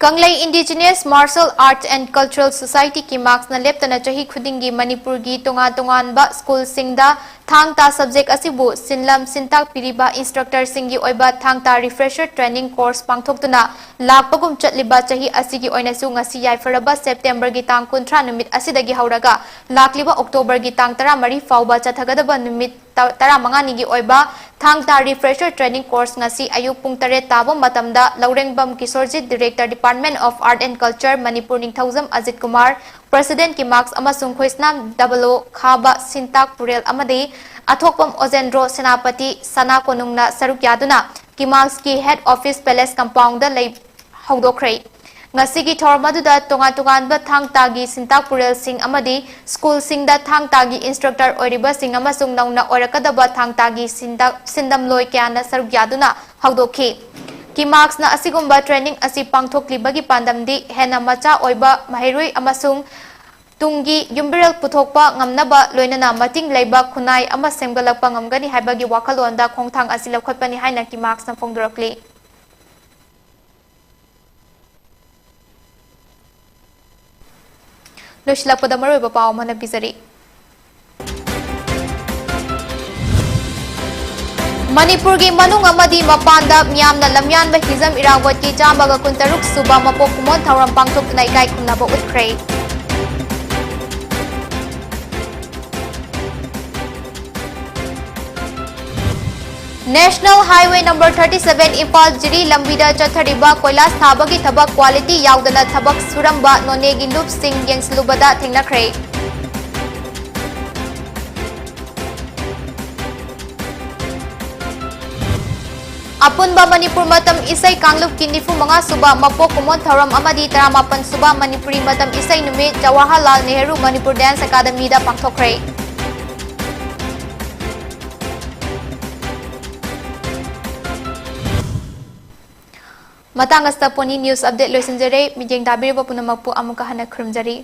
ꯀꯪꯂꯩ Indigenous Martial Arts and Cultural Society, ꯀꯤꯃꯥꯛꯁꯅ ꯂꯦꯞꯇꯅ ꯆꯍꯤ ꯈꯨꯗꯤꯡꯒꯤ ꯃꯅꯤꯄꯨꯔꯒꯤ ꯇꯣꯉꯥꯟ ꯇꯣꯉꯥꯟꯕ schoolꯁꯤꯡꯗ ꯊꯥꯡ ꯇꯥ subject ꯑꯁꯤꯕꯨ ꯁꯤꯟꯂꯝ ꯁꯤꯟꯇꯥꯛꯄꯤꯔꯤꯕ instructorꯁꯤꯡꯒꯤ ꯑꯣꯏꯕ ꯊꯥꯡ ꯇꯥ refresher training course ꯄꯥꯡꯊꯣꯛꯇꯨꯅ ꯂꯥꯛꯄꯒꯨꯝ ꯆꯠꯂꯤꯕ ꯆꯍꯤ ꯑꯁꯤꯒꯤ ꯑꯣꯏꯅꯁꯨ ꯉꯁꯤ ꯌꯥꯏꯐꯔꯕ Septemberꯒꯤ ꯇꯥꯡ ꯀꯨꯟꯊ꯭ꯔꯥ ꯅꯨꯃꯤꯠ ꯑꯁꯤꯗꯒꯤ ꯍꯧꯔꯒ ꯂꯥꯛꯂꯤꯕ Octoberꯒꯤ ꯇꯥꯡ ꯇꯔꯥꯃꯔꯤ ꯐꯥꯎꯕ ꯆꯠꯊꯒꯗꯕ ꯅꯨꯃꯤꯠ ꯇ-, ꯇꯔꯥꯃꯉꯥꯅꯤꯒꯤ ꯑꯣꯏꯕ ꯊꯥꯡ ꯇꯥ refresher training course ꯉꯁꯤ ꯑꯌꯨꯛ ꯄꯨꯡ ꯇꯔꯦꯠ ꯇꯥꯕ ꯃꯇꯝꯗ ꯂꯧꯔꯦꯡꯕꯝ ꯀꯤꯁꯣꯔꯖꯤꯠ, Director, Department of Art and Culture, Manipur, Ningthoujam Ajit Kumar, President, ꯀꯤꯃꯥꯛꯁ, ꯑꯃꯁꯨꯡ ꯈꯣꯏꯁꯅꯥꯝ ꯗꯕꯂꯣ ꯈꯥꯕ ꯁꯤꯟꯇꯥꯛ ꯄꯨꯔꯦꯜ ꯑꯃꯗꯤ ꯑꯊꯣꯛꯄꯝ ꯑꯣꯖꯦꯟꯗ꯭ꯔꯣ ꯁꯦꯅꯥꯄꯇꯤ ꯁꯅꯥ ꯀꯣꯅꯨꯡꯅ ꯁꯔꯨꯛ ꯌꯥꯗꯨꯅ ꯀꯤꯃꯥꯛꯁꯀꯤ head office Palace compoundꯗ ꯂꯩ-, ꯍꯧꯗꯣꯛꯈ꯭ꯔꯦ꯫ ꯉꯁꯤꯒꯤ ꯊꯧꯔꯝ ꯑꯗꯨꯗ ꯇꯣꯉꯥꯟ ꯇꯣꯉꯥꯟꯕ ꯊꯥꯡ ꯇꯥꯒꯤ ꯁꯤꯟꯇꯥꯛ ꯄꯨꯔꯦꯜꯁꯤꯡ ꯑꯃꯗꯤ schoolꯁꯤꯡꯗ ꯊꯥꯡ ꯇꯥꯒꯤ instructor ꯑꯣꯏꯔꯤꯕꯁꯤꯡ ꯑꯃꯁꯨꯡ ꯅꯧꯅ ꯑꯣꯏꯔꯛꯀꯗꯕ ꯊꯥꯡ ꯇꯥꯒꯤ ꯁꯤꯟꯗ-, ꯁꯤꯟꯗꯝꯂꯣꯏ ꯀꯌꯥꯅ ꯁꯔꯨꯛ ꯌꯥꯗꯨꯅ ꯍꯧꯗꯣꯛꯈꯤ꯫ ꯀꯤꯃꯥꯛꯁꯅ ꯑꯁꯤꯒꯨꯝꯕ training ꯑꯁꯤ ꯄꯥꯡꯊꯣꯛꯂꯤꯕꯒꯤ ꯄꯥꯟꯗꯝꯗꯤ ꯍꯦꯟꯅ ꯃꯆꯥ ꯑꯣꯏꯕ ꯃꯍꯩꯔꯣꯏ ꯑꯃꯁꯨꯡ ꯇꯨꯡꯒꯤ ꯌꯨꯝꯕꯤꯔꯦꯜ ꯄꯨꯊꯣꯛꯄ ꯉꯝꯅꯕ, ꯂꯣꯏꯅꯅ ꯃꯇꯤꯡ ꯂꯩꯕ ꯈꯨꯟꯅꯥꯏ ꯑꯃ ꯁꯦꯝꯒꯠꯂꯛꯄ ꯉꯝꯒꯅꯤ ꯍꯥꯏꯕꯒꯤ ꯋꯥꯈꯜꯂꯣꯟꯗ ꯈꯣꯡꯊꯥꯡ ꯑꯁꯤ ꯂꯧꯈꯠꯄꯅꯤ ꯍꯥꯏꯅ ꯀꯤꯃꯥꯛꯁꯅ ꯐꯣꯡꯗꯣꯔꯛꯂꯤ꯫ ꯂꯣꯏꯁꯤꯜꯂꯛꯄꯗ ꯃꯔꯨꯑꯣꯏꯕ ꯄꯥꯎ ꯑꯃꯅ ꯄꯤꯖꯔꯤ꯫ ꯃꯅꯤꯄꯨꯔꯒꯤ ꯃꯅꯨꯡ ꯑꯃꯗꯤ ꯃꯄꯥꯟꯗ ꯃꯤꯌꯥꯝꯅ ꯂꯝꯌꯥꯟꯕ ꯍꯤꯖꯝ ꯏꯔꯥꯕꯣꯠꯀꯤ ꯆꯥꯝꯃꯒ ꯀꯨꯟꯇꯔꯨꯛ ꯁꯨꯕ ꯃꯄꯣꯛ ꯀꯨꯝꯑꯣꯟ ꯊꯧꯔꯝ ꯄꯥꯡꯊꯣꯛꯇꯨꯅ ꯏꯀꯥꯏ ꯈꯨꯝꯅꯕ ꯎꯠꯈ꯭ꯔꯦ꯫ National Highway number thirty seven Imphal ꯖꯤꯔꯤ ꯂꯝꯕꯤꯗ ꯆꯠꯊꯔꯤꯕ ꯀꯣꯏꯂꯥꯁ ꯊꯥꯕꯒꯤ ꯊꯕꯛ quality ꯌꯥꯎꯗꯅ ꯊꯕꯛ ꯁꯨꯔꯝꯕ ꯅꯣꯅꯦꯒꯤ ꯂꯨꯞꯁꯤꯡ ꯌꯦꯡꯁꯤꯜꯂꯨꯕꯗ ꯊꯦꯡꯅꯈ꯭ꯔꯦ꯫ ꯑꯄꯨꯟꯕ ꯃꯅꯤꯄꯨꯔ ꯃꯇꯝ ꯏꯁꯩ ꯀꯥꯡꯂꯨꯞꯀꯤ ꯅꯤꯐꯨ ꯃꯉꯥ ꯁꯨꯕ ꯃꯄꯣꯛ ꯀꯨꯝꯑꯣꯟ ꯊꯧꯔꯝ ꯑꯃꯗꯤ ꯇꯔꯥꯃꯥꯄꯟ ꯁꯨꯕ ꯃꯅꯤꯄꯨꯔꯤ ꯃꯇꯝ ꯏꯁꯩ ꯅꯨꯃꯤꯠ ꯖꯋꯥꯍꯔꯂꯥꯜ ꯅꯦꯍꯔꯨ ꯃꯅꯤꯄꯨꯔ ꯗꯥꯟꯁ ꯑꯦꯀꯥꯗꯃꯤꯗ ꯄꯥꯡꯊꯣꯛꯈ꯭ꯔꯦ꯫ ꯃꯇꯥꯡ ꯑꯁꯤꯗ ꯄꯣꯅꯤ ꯅ꯭ꯌꯨꯁ ꯑꯞꯗꯦꯠ ꯂꯣꯏꯁꯤꯟꯖꯔꯦ꯫ ꯃꯤꯠꯌꯦꯡ ꯇꯥꯕꯤꯔꯤꯕ ꯄꯨꯝꯅꯃꯛꯄꯨ ꯑꯃꯨꯛꯀ ꯍꯟꯅ ꯈꯨꯔꯨꯝꯖꯔꯤ꯫